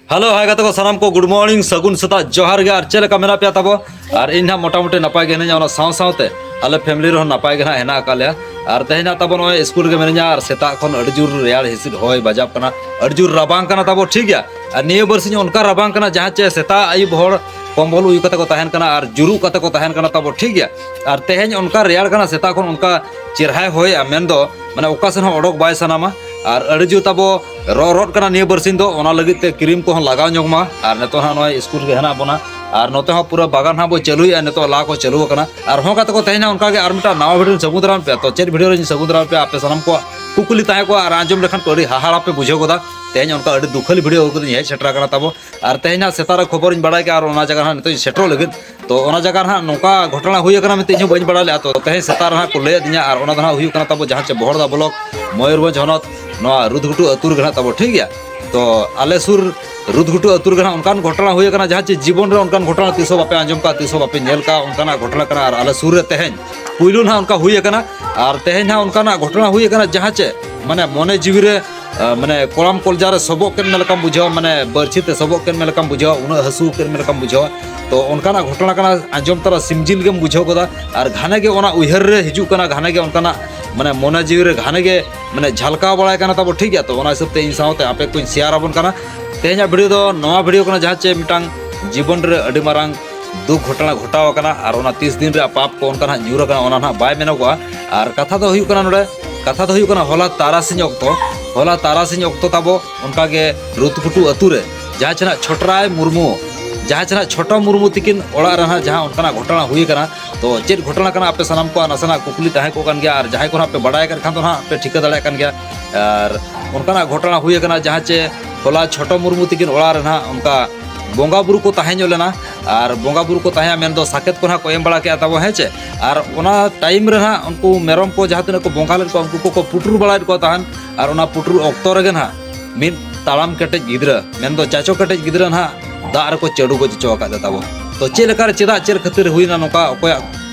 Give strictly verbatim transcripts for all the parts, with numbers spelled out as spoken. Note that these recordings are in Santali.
ᱦᱮᱞᱳ, ᱦᱟᱭ ᱜᱟᱛᱮ ᱠᱚ, ᱥᱟᱱᱟᱢ ᱠᱚ ᱜᱩᱰ ᱢᱚᱨᱱᱤᱝ, ᱥᱟᱹᱜᱩᱱ ᱥᱮᱛᱟᱜ, ᱡᱚᱦᱟᱨ ᱜᱮ᱾ ᱟᱨ ᱪᱮᱫ ᱞᱮᱠᱟ ᱢᱮᱱᱟᱜ ᱯᱮᱭᱟ ᱛᱟᱵᱚ? ᱟᱨ ᱤᱧ ᱱᱟᱦᱟᱜ ᱢᱚᱴᱟᱢᱩᱴᱤ ᱱᱟᱯᱟᱭ ᱜᱮ ᱦᱮᱱᱟᱹᱧᱟ, ᱚᱱᱟ ᱥᱟᱶ ᱥᱟᱶᱛᱮ ᱟᱞᱮ ᱯᱷᱮᱢᱤᱞᱤ ᱨᱮᱦᱚᱸ ᱱᱟᱯᱟᱭ ᱜᱮ ᱱᱟᱦᱟᱜ ᱦᱮᱱᱟᱜ ᱟᱠᱟᱫ ᱞᱮᱭᱟ᱾ ᱟᱨ ᱛᱮᱦᱮᱧ ᱱᱟᱦᱟᱜ ᱛᱟᱵᱚ ᱱᱚᱜᱼᱚᱭ ᱥᱠᱩᱞ ᱨᱮᱜᱮ ᱢᱤᱱᱟᱹᱧᱟ, ᱟᱨ ᱥᱮᱛᱟᱜ ᱠᱷᱚᱱ ᱟᱹᱰᱤ ᱡᱳᱨ ᱨᱮᱭᱟᱲ ᱦᱤᱸᱥᱤᱫ ᱦᱚᱭ ᱵᱟᱡᱟᱣ ᱠᱟᱱᱟ, ᱟᱹᱰᱤ ᱡᱳᱨ ᱨᱟᱵᱟᱝ ᱠᱟᱱᱟ ᱛᱟᱵᱚ, ᱴᱷᱤᱠ ᱜᱮᱭᱟ᱾ ᱟᱨ ᱱᱤᱭᱟᱹ ᱵᱟᱨᱥᱤᱧ ᱚᱱᱠᱟ ᱨᱟᱵᱟᱝ ᱠᱟᱱᱟ, ᱡᱟᱦᱟᱸ ᱪᱮ ᱥᱮᱛᱟᱜ ᱟᱹᱭᱩᱵ ᱦᱚᱲ ᱠᱚᱢᱵᱚᱞ ᱩᱭᱩ ᱠᱟᱛᱮ ᱠᱚ ᱛᱟᱦᱮᱱ ᱠᱟᱱᱟ ᱟᱨ ᱡᱩᱨᱩᱜ ᱠᱟᱛᱮ ᱠᱚ ᱛᱟᱦᱮᱱ ᱠᱟᱱᱟ ᱛᱟᱵᱚ, ᱴᱷᱤᱠ ᱜᱮᱭᱟ᱾ ᱟᱨ ᱛᱮᱦᱮᱧ ᱚᱱᱠᱟ ᱨᱮᱭᱟᱲ ᱠᱟᱱᱟ, ᱥᱮᱛᱟᱜ ᱠᱷᱚᱱ ᱚᱱᱠᱟ ᱪᱮᱨᱦᱟᱭ ᱦᱚᱭᱮᱜᱼᱟ, ᱢᱮᱱᱫᱚ ᱢᱟᱱᱮ ᱚᱠᱟ ᱥᱮᱱ ᱦᱚᱸ ᱚᱰᱚᱠ ᱵᱟᱭ ᱥᱟᱱᱟᱢᱟ᱾ ᱟᱨ ᱟᱹᱰᱤ ᱡᱳᱨ ᱛᱟᱵᱚ ᱨᱚ-, ᱨᱚᱫ ᱠᱟᱱᱟ ᱱᱤᱭᱟᱹ ᱵᱟᱨᱥᱤᱧ ᱫᱚ, ᱚᱱᱟ ᱞᱟᱹᱜᱤᱫ ᱛᱮ ᱠᱨᱤᱢ ᱠᱚᱦᱚᱸ ᱞᱟᱜᱟᱣ ᱧᱚᱜᱽ ᱢᱟ᱾ ᱟᱨ ᱱᱤᱛᱚᱜ ᱦᱟᱸᱜ ᱱᱚᱜᱼᱚᱭ ᱥᱠᱩᱞ ᱨᱮ ᱦᱮᱱᱟᱜ ᱵᱚᱱᱟ, ᱟᱨ ᱱᱚᱛᱮ ᱦᱚᱸ ᱯᱩᱨᱟᱹ ᱵᱟᱜᱟᱱ ᱦᱟᱸᱜ ᱵᱚ ᱪᱟᱹᱞᱩᱭᱮᱫᱼᱟ, ᱱᱤᱛᱚᱜ ᱞᱟ ᱠᱚ ᱪᱟᱹᱞᱩ ᱟᱠᱟᱱᱟ᱾ ᱟᱨ ᱦᱚᱸ ᱜᱟᱛᱮ ᱠᱚ, ᱛᱮᱦᱮᱧ ᱦᱟᱸᱜ ᱚᱱᱠᱟ ᱜᱮ ᱟᱨ ᱢᱤᱫᱴᱟᱝ ᱱᱟᱣᱟ ᱵᱷᱤᱰᱤᱭᱳ ᱥᱟᱹᱜᱩᱱ ᱫᱟᱨᱟᱢ ᱯᱮᱭᱟ᱾ ᱛᱚ ᱪᱮᱫ ᱵᱷᱤᱰᱤᱭᱳ ᱨᱮᱧ ᱥᱟᱹᱜᱩᱱ ᱫᱟᱨᱟᱢ ᱯᱮᱭᱟ ᱟᱯᱮ ᱥᱟᱱᱟᱢ ᱠᱚᱣᱟᱜ ᱠᱩᱠᱞᱤ ᱛᱟᱦᱮᱸ ᱠᱚᱜᱼᱟ, ᱟᱨ ᱟᱸᱡᱚᱢ ᱞᱮᱠᱷᱟᱱ ᱠᱚ ᱟᱹᱰᱤ ᱦᱟᱦᱟᱲᱟ ᱯᱮ ᱵᱩᱡᱷᱟᱹᱣ ᱜᱚᱫᱟ᱾ ᱛᱮᱦᱮᱧ ᱚᱱᱠᱟ ᱟᱹᱰᱤ ᱫᱩᱠᱷᱟᱹᱞᱤ ᱵᱷᱤᱰᱤᱭᱳ ᱟᱹᱜᱩ ᱠᱟᱛᱮᱧ ᱦᱮᱡ ᱥᱮᱴᱮᱨ ᱟᱠᱟᱱᱟ ᱛᱟᱵᱚ᱾ ᱟᱨ ᱛᱮᱦᱮᱧ ᱦᱟᱸᱜ ᱥᱮᱛᱟᱜ ᱨᱮ ᱠᱷᱚᱵᱚᱨᱤᱧ ᱵᱟᱲᱟᱭ ᱠᱮᱜᱼᱟ, ᱟᱨ ᱚᱱᱟ ᱡᱟᱭᱜᱟ ᱦᱟᱸᱜ ᱱᱤᱛᱚᱜ ᱤᱧ ᱥᱮᱴᱮᱨᱚᱜ ᱞᱟᱹᱜᱤᱫ᱾ ᱛᱚ ᱚᱱᱟ ᱡᱟᱭᱜᱟ ᱨᱮ ᱦᱟᱸᱜ ᱱᱚᱝᱠᱟ ᱜᱷᱚᱴᱚᱱᱟ ᱦᱩᱭ ᱟᱠᱟᱱᱟ ᱢᱮᱱᱛᱮ ᱤᱧ ᱦᱚᱸ ᱵᱟᱹᱧ ᱵᱟᱲᱟᱭ ᱞᱮᱫᱼᱟ᱾ ᱛᱚ ᱛᱮᱦᱮᱧ ᱥᱮᱛᱟᱜ ᱨᱮ ᱦᱟᱸᱜ ᱠᱚ ᱞᱟᱹᱭ ᱟᱹᱫᱤᱧᱟ, ᱟᱨ ᱚᱱᱟ ᱫᱚ ᱦᱟᱸᱜ ᱦᱩᱭᱩᱜ ᱠᱟᱱᱟ ᱛᱟᱵᱚ ᱡᱟᱦᱟᱸ ᱪᱮ ᱵᱚᱦᱚᱲᱫᱟ ᱵᱞᱚᱠ, ᱢᱚᱭᱩᱨᱵᱷᱚᱸᱡᱽ ᱦᱚᱱᱚᱛ, ᱱᱚᱣᱟ ᱨᱩᱫᱷᱜᱷᱩᱴᱩ ᱟᱹᱛᱩ ᱨᱮᱜᱮ ᱦᱟᱸᱜ ᱛᱟᱵᱚ, ᱴᱷᱤᱠ ᱜᱮᱭᱟ᱾ ᱛᱚ ᱟᱞᱮ ᱥᱩᱨ ᱨᱩᱫᱷᱜᱷᱩᱴᱩ ᱟᱹᱛᱩ ᱨᱮᱜᱮ ᱦᱟᱸᱜ ᱚᱱᱠᱟᱱ ᱜᱷᱚᱴᱚᱱᱟ ᱦᱩᱭ ᱟᱠᱟᱱᱟ, ᱡᱟᱦᱟᱸ ᱪᱮ ᱡᱤᱵᱚᱱ ᱨᱮ ᱚᱱᱠᱟᱱ ᱜᱷᱚᱴᱚᱱᱟ ᱛᱤᱥ ᱦᱚᱸ ᱵᱟᱯᱮ ᱟᱸᱡᱚᱢ ᱠᱟᱜᱼᱟ, ᱛᱤᱥ ᱦᱚᱸ ᱵᱟᱯᱮ ᱧᱮᱞ ᱠᱟᱜᱼᱟ, ᱚᱱᱠᱟᱱᱟᱜ ᱜᱷᱚᱴᱚᱱᱟ ᱠᱟᱱᱟ᱾ ᱟᱨ ᱟᱞᱮ ᱥᱩᱨ ᱨᱮ ᱛᱮᱦᱮᱧ ᱯᱩᱭᱞᱩ ᱱᱟᱦᱟᱜ ᱚᱱᱠᱟ ᱦᱩᱭ ᱟᱠᱟᱱᱟ᱾ ᱟᱨ ᱛᱮᱦᱮᱧ ᱦᱟᱸᱜ ᱚᱱᱠᱟᱱᱟᱜ ᱜᱷᱚᱴᱚᱱᱟ ᱦᱩᱭ ᱟᱠᱟᱱᱟ, ᱡᱟᱦᱟᱸ ᱪᱮ ᱢᱟᱱᱮ ᱢᱚᱱᱮ ᱡᱤᱣᱤ ᱨᱮ, ᱟᱸ, ᱢᱟᱱᱮ ᱠᱚᱲᱟᱢ ᱠᱚᱞᱡᱟ ᱨᱮ ᱥᱚᱵᱚᱜ ᱠᱮᱫ ᱢᱮ ᱞᱮᱠᱟᱢ ᱵᱩᱡᱷᱟᱹᱣᱟ, ᱢᱟᱱᱮ ᱵᱟᱹᱲᱪᱷᱤ ᱛᱮ ᱥᱚᱵᱚᱜ ᱠᱮᱫ ᱢᱮ ᱞᱮᱠᱟᱢ ᱵᱩᱡᱷᱟᱹᱣᱟ, ᱩᱱᱟᱹᱜ ᱦᱟᱹᱥᱩ ᱠᱮᱫ ᱢᱮ ᱞᱮᱠᱟᱢ ᱵᱩᱡᱷᱟᱹᱣᱟ᱾ ᱛᱚ ᱚᱱᱠᱟᱱᱟᱜ ᱜᱷᱚᱴᱚᱱᱟ ᱠᱟᱱᱟ, ᱟᱸᱡᱚᱢ ᱛᱚᱨᱟ ᱥᱤᱢᱡᱤᱞ ᱜᱮᱢ ᱵᱩᱡᱷᱟᱹᱣ ᱜᱚᱫᱟ᱾ ᱟᱨ ᱜᱷᱟᱱᱮ ᱜᱮ ᱚᱱᱟ ᱩᱭᱦᱟᱹᱨ ᱨᱮ ᱦᱤᱡᱩᱜ ᱠᱟᱱᱟ, ᱜᱷᱟᱱᱮ ᱜᱮ ᱚᱱᱠᱟᱱᱟᱜ ᱢᱟᱱᱮ ᱢᱚᱱᱮ ᱡᱤᱣᱤ ᱨᱮ ᱜᱷᱟᱱᱮ ᱜᱮ ᱢᱟᱱᱮ ᱡᱷᱟᱞᱠᱟᱣ ᱵᱟᱲᱟᱭ ᱠᱟᱱᱟ ᱛᱟᱵᱚ, ᱴᱷᱤᱠ ᱜᱮᱭᱟ᱾ ᱛᱚ ᱚᱱᱟ ᱦᱤᱥᱟᱹᱵ ᱛᱮ ᱤᱧ ᱥᱟᱶᱛᱮ ᱟᱯᱮ ᱠᱚᱧ ᱥᱮᱭᱟᱨ ᱟᱵᱚᱱ ᱠᱟᱱᱟ᱾ ᱛᱮᱦᱮᱧᱟᱜ ᱵᱷᱤᱰᱤᱭᱳ ᱫᱚ ᱱᱚᱣᱟ ᱵᱷᱤᱰᱤᱭᱳ ᱠᱟᱱᱟ, ᱡᱟᱦᱟᱸ ᱪᱮ ᱢᱤᱫᱴᱟᱝ ᱡᱤᱵᱚᱱ ᱨᱮ ᱟᱹᱰᱤ ᱢᱟᱨᱟᱝ ᱫᱩᱠ ᱜᱷᱚᱴᱚᱱᱟ ᱜᱷᱚᱴᱟᱣ ᱟᱠᱟᱱᱟ, ᱟᱨ ᱚᱱᱟ ᱛᱤᱥ ᱫᱤᱱ ᱨᱮᱭᱟᱜ ᱯᱟᱯ ᱠᱚ ᱚᱱᱠᱟ ᱱᱟᱦᱟᱜ ᱧᱩᱨ ᱟᱠᱟᱱᱟ, ᱚᱱᱟ ᱱᱟᱦᱟᱜ ᱵᱟᱭ ᱢᱮᱱᱚᱜᱚᱜᱼᱟ᱾ ᱟᱨ ᱠᱟᱛᱷᱟ ᱫᱚ ᱦᱩᱭᱩᱜ ᱠᱟᱱᱟ ᱱᱚᱰᱮ, ᱠᱟᱛᱷᱟ ᱫᱚ ᱦᱩᱭᱩᱜ ᱠᱟᱱᱟ ᱦᱚᱞᱟ ᱛᱟᱨᱟᱥᱤᱧ ᱚᱠᱛᱚ, ᱦᱚᱞᱟ ᱛᱟᱨᱟᱥᱤᱧ ᱚᱠᱛᱚ ᱛᱟᱵᱚ ᱚᱱᱠᱟ ᱜᱮ ᱨᱩᱫᱷᱜᱷᱩᱴᱩ ᱟᱹᱛᱩ ᱨᱮ ᱡᱟᱦᱟᱸ ᱪᱮ ᱱᱟᱦᱟᱜ ᱪᱷᱚᱴᱨᱟᱭ ᱢᱩᱨᱢᱩ, ᱡᱟᱦᱟᱸ ᱪᱮ ᱱᱟᱦᱟᱜ ᱪᱷᱳᱴᱟ ᱢᱩᱨᱢᱩ ᱛᱤᱠᱤᱱ ᱚᱲᱟᱜ ᱨᱮ ᱱᱟᱦᱟᱜ ᱡᱟᱦᱟᱸ ᱚᱱᱠᱟᱱᱟᱜ ᱜᱷᱚᱴᱚᱱᱟ ᱦᱩᱭ ᱟᱠᱟᱱᱟ᱾ ᱛᱚ ᱪᱮᱫ ᱜᱷᱚᱴᱚᱱᱟ ᱠᱟᱱᱟ, ᱟᱯᱮ ᱥᱟᱱᱟᱢ ᱠᱚᱣᱟᱜ ᱱᱟᱥᱮᱱᱟᱜ ᱠᱩᱠᱞᱤ ᱛᱟᱦᱮᱸ ᱠᱚᱜ ᱠᱟᱱ ᱜᱮᱭᱟ, ᱟᱨ ᱡᱟᱦᱟᱸᱭ ᱠᱚ ᱱᱟᱦᱟᱜ ᱯᱮ ᱵᱟᱰᱟᱭ ᱟᱠᱟᱫ ᱠᱷᱟᱱ ᱫᱚ ᱱᱟᱦᱟᱜ ᱯᱮ ᱴᱷᱤᱠᱟᱹ ᱫᱟᱲᱮᱭᱟᱜ ᱠᱟᱱ ᱜᱮᱭᱟ᱾ ᱟᱨ ᱚᱱᱠᱟᱱᱟᱜ ᱜᱷᱚᱴᱚᱱᱟ ᱦᱩᱭ ᱟᱠᱟᱱᱟ, ᱡᱟᱦᱟᱸ ᱪᱮ ᱦᱚᱞᱟ ᱪᱷᱳᱴᱟ ᱢᱩᱨᱢᱩ ᱛᱤᱠᱤᱱ ᱚᱲᱟᱜ ᱨᱮ ᱱᱟᱦᱟᱜ ᱚᱱᱠᱟ ᱵᱚᱸᱜᱟ ᱵᱩᱨᱩ ᱠᱚ ᱛᱟᱦᱮᱸ ᱧᱚᱜ ᱞᱮᱱᱟ᱾ ᱟᱨ ᱵᱚᱸᱜᱟ ᱵᱩᱨᱩ ᱠᱚ ᱛᱟᱦᱮᱸ ᱢᱮᱱᱫᱚ ᱥᱟᱠᱮᱛ ᱠᱚ ᱱᱟᱦᱟᱜ ᱠᱚ ᱮᱢ ᱵᱟᱲᱟ ᱠᱮᱜᱼᱟ ᱛᱟᱵᱚ, ᱦᱮᱸ ᱪᱮ᱾ ᱟᱨ ᱚᱱᱟ ᱴᱟᱭᱤᱢ ᱨᱮ ᱱᱟᱦᱟᱜ ᱩᱱᱠᱩ ᱢᱮᱨᱚᱢ ᱠᱚ ᱡᱟᱦᱟᱸ ᱛᱤᱱᱟᱹᱜ ᱠᱚ ᱵᱚᱸᱜᱟ ᱞᱮᱫ ᱠᱚᱣᱟ, ᱩᱱᱠᱩ ᱠᱚᱠᱚ ᱯᱩᱴᱩᱨ ᱵᱟᱲᱟᱭᱮᱫ ᱠᱚᱣᱟ ᱛᱟᱦᱮᱱ᱾ ᱟᱨ ᱚᱱᱟ ᱯᱩᱴᱩᱨ ᱚᱠᱛᱚ ᱨᱮᱜᱮ ᱱᱟᱦᱟᱜ ᱢᱤᱫ ᱛᱟᱲᱟᱢ ᱠᱮᱴᱮᱡ ᱜᱤᱫᱽᱨᱟᱹ, ᱢᱮᱱᱫᱚ ᱪᱟᱪᱚ ᱠᱮᱴᱮᱡ ᱜᱤᱫᱽᱨᱟᱹ ᱱᱟᱦᱟᱜ ᱫᱟᱜ ᱨᱮᱠᱚ ᱪᱟᱹᱰᱩ ᱜᱚᱡ ᱦᱚᱪᱚ ᱟᱠᱟᱫ ᱛᱟᱵᱚ᱾ ᱛᱚ ᱪᱮᱫ ᱞᱮᱠᱟ ᱨᱮ, ᱪᱮᱫᱟᱜ, ᱪᱮᱫ ᱠᱷᱟᱹᱛᱤᱨ ᱦᱩᱭᱱᱟ ᱱᱚᱝᱠᱟ, ᱚᱠᱚᱭᱟᱜ